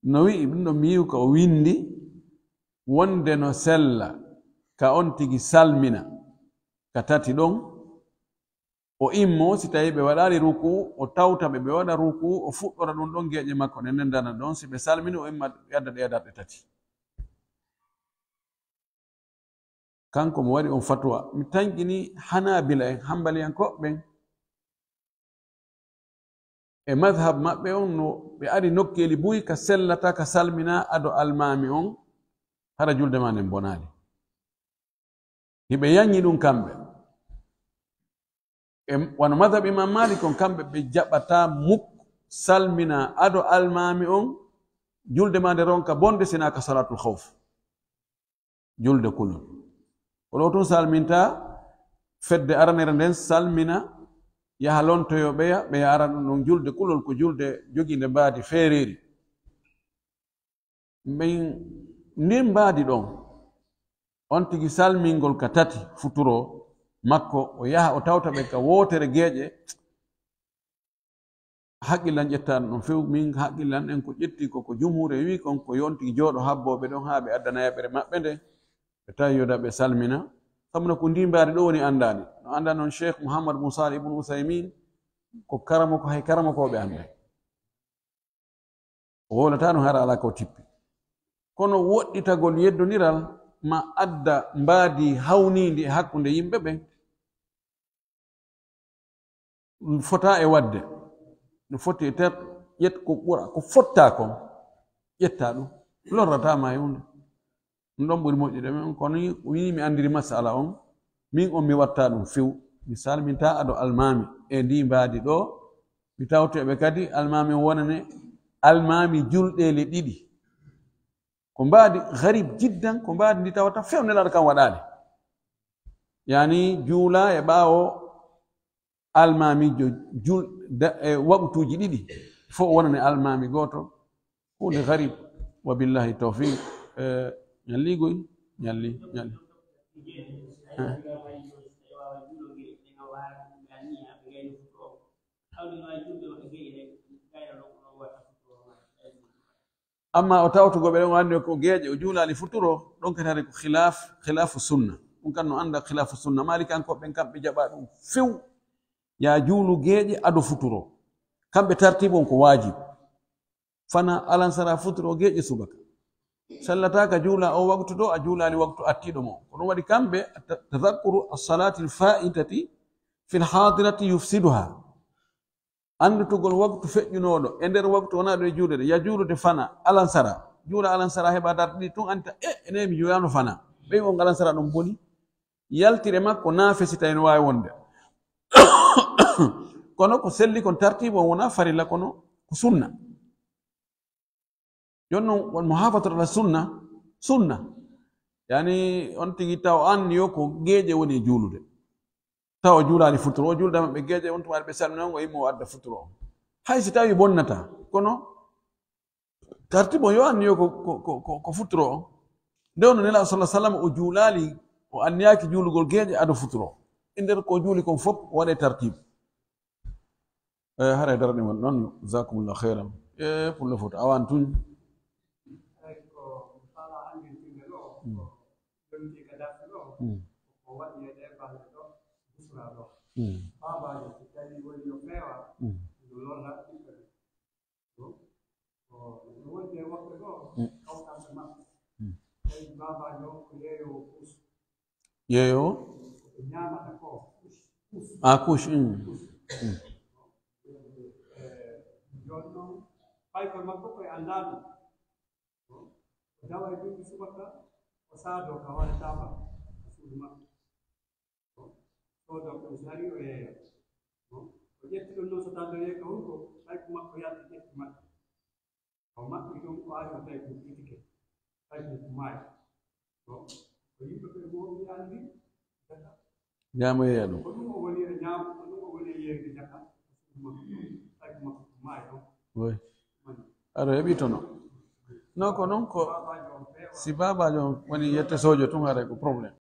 no wi'i, ɗum ɗon mi yi'u ka o windi, wonde no sella ka on tigi salmina ka tati ɗon, o immoo, si tawii ɓe waɗaali rukuu, o tawta ɓe, ɓe waɗa rukuu, o fuɗɗora ɗum ɗon geeƴe makko ɗen, nden dana ɗon, si ɓe salmini, o imma ɓe adda ɗe darɗe tati. Kanko mo waɗi on fatuwa. Mi tanƴini Hanaabila en, Hanbaliyankooɓe ɓen, e madhab maɓɓe on, no ɓe ari nokkeeli buy ka sellata ka salmina ado almaami on, hara julde maa nden bonaali. Hiɓe yanñi ɗum kamɓe. E, wano madhab Imam Malik on, kamɓe ɓe jaɓataa muk salmina ado almaami on, julde maa nde ronka bonde, sinaa ka salaatul khawf. Julde kulol. Ko ɗo tun salminta fedde aranere nden, salmina, yaha lontoyo ɓeya, ɓeya ara ɗum ɗon. Julde kulol ko julde jogiinde mbaadi feereeri. Ɓen ndin mbaadi ɗon, on tigi salmingol ka tati futuro makko, o yaha o tawta ɓe ka wootere geeƴe, haqqillan ƴettaano ɗon few. Min haqqillan en ko ƴetti ko, ko jumhuure wi kon, ko yo on tigi jooɗo habbooɓe ɗon haa ɓe adda nayaɓere maɓɓe nde, ɓe tawi yoda ɓe salmina. Sabu no ko ndii mbaadi ɗo woni anndaani. No annda non Cheikh Mouhammad bun Salih ibn Uthaymin, ko karamoko, hay karamokooɓe annday. O wowlataa no hara alaa ko tippi. Kono woɗɗitagol yeddondiral ma adda mbaadi hawniindi e hakkunde yimɓe ɓen, ɗum fotaa e waɗde. No foti e ter-, ƴet ko ɓura, ko fottaa kon, ƴettaa ɗum. Lorrataa ma e huunde. Ɗum ɗon ɓuri moƴƴude men, kono ni, ko wini mi anndiri masala on, min on mi watta ɗum few. Mi salminta ado almaami e ndi mbaadi ɗo, mi tawto e ɓe kadi almaami on wonane almaami julɗeele ɗiɗi. Ko mbaadi gharib jiddan, ko mbaadi ndi tawata few Nelaaɗo kan waɗaali. Yani juula e ɓaawo almaamiijo jul-, da-, e waqtuuji ɗiɗi, fof wonani almaami gooto, huunde gharib. Wa billahi tawfiq. Eh, ñalli goy, ñalli, ñalli. Eh. Amma o tawtugo ɓe ɗon, o anndi ko geeƴe, o juulaali futuro, ɗon kadi hari ko khilaf, khilafu sunna. Ɗum kan no annda khilafu sunna. Maalikankoɓe ɓen kamɓe jaɓa ɗum few. Yaa juulu geeƴe ado futuro. Kamɓe tartiibu on ko waajib. Fana alansara, futuro, geeƴe subaka. Sallataaka juula o waktu ɗo, a juulaali waktu attiiɗo mo. Ko ɗum waɗi kamɓe, ta-, tadhakkuru as-salati al-fa'itati fil hadirati yufsiduha. Anndutugol waktu feƴƴunooɗo e nder waktu wonaa ɗo e juuɗe ɗe, ya juulude fana, alansara. Juula alansara heɓa darɗe ɗiɗi tun, anta, e, ene mi juulaano fana. Ɓey on alansara ɗon boni. Yaltire makko naafe si tawi no waawi wonde. Kono ko selli kon tartiibu on wonaa farilla, kono ko sunna. Jooni non, won muhafazatu ala sunna, sunna. Yani, on tigi taw an yo ko geeƴe woni e juulude. Taw o juulaali futuro, o juulda maɓɓe geeƴe, on tuma ɓe salmina, o immo o adda futuro on. Hay si tawi bonnata, kono tartibu on yo an yo ko, ko, ko, ko, ko futuro on. Nde on Nelaaɗo sallallahu alaihi wasallam o juulaali, o anniyaaki juulugol geeƴe ado futuro. E nder ko juuli kon fof, o waɗe tartibu. Eh, haray dara ɗi woni ɗon, jazakumullahu khairan. Eh, pullo foto, awan tun. Ay, ko mi faalaa anndintinde ɗo, Mm. ko yonti ka darsi ɗo, Mm. ko waɗi e ɗee balɗe ɗo, busra ɗo. Mm. Baabaajo, si tawii woni yo feewa, Mm. no lorra ɓiɓɓe ɓe. Ko, ko no woni e woɓɓe ɗo, Mm. kawtal e maɓɓe. Mm. Tawi baabaajo on ko yeeyoowo kuus. Yeeyoowo? Ko ɓe ñaamata ko, kuus, kuus. Ah, kuus, mm. Kuus. Mm. Eh, jooni non, paykol makko koye anndaa ɗum. O dawa e duuɓi subaka, o saadoo ka hoore taabal, ka suudu makko. Soodoo ko o sari, o yeeyoo. O ƴetti ɗum non, so tawde yeeyii ka hunko, paykol makko yalti ƴetti makko. O maɓɓi ɗum, o ari, o tawi ɗum ƴettike. Tawi ɗum ko maayi. Ko, ko yimɓe ɓe mo o wi'ani ɗin, Yaa mo yeeya ɗum. Ko ɗum o woni Oui. Aɗo heɓi tono. Non, ko non ko si baabaajo on woni yette sojo tun, haray ko problème.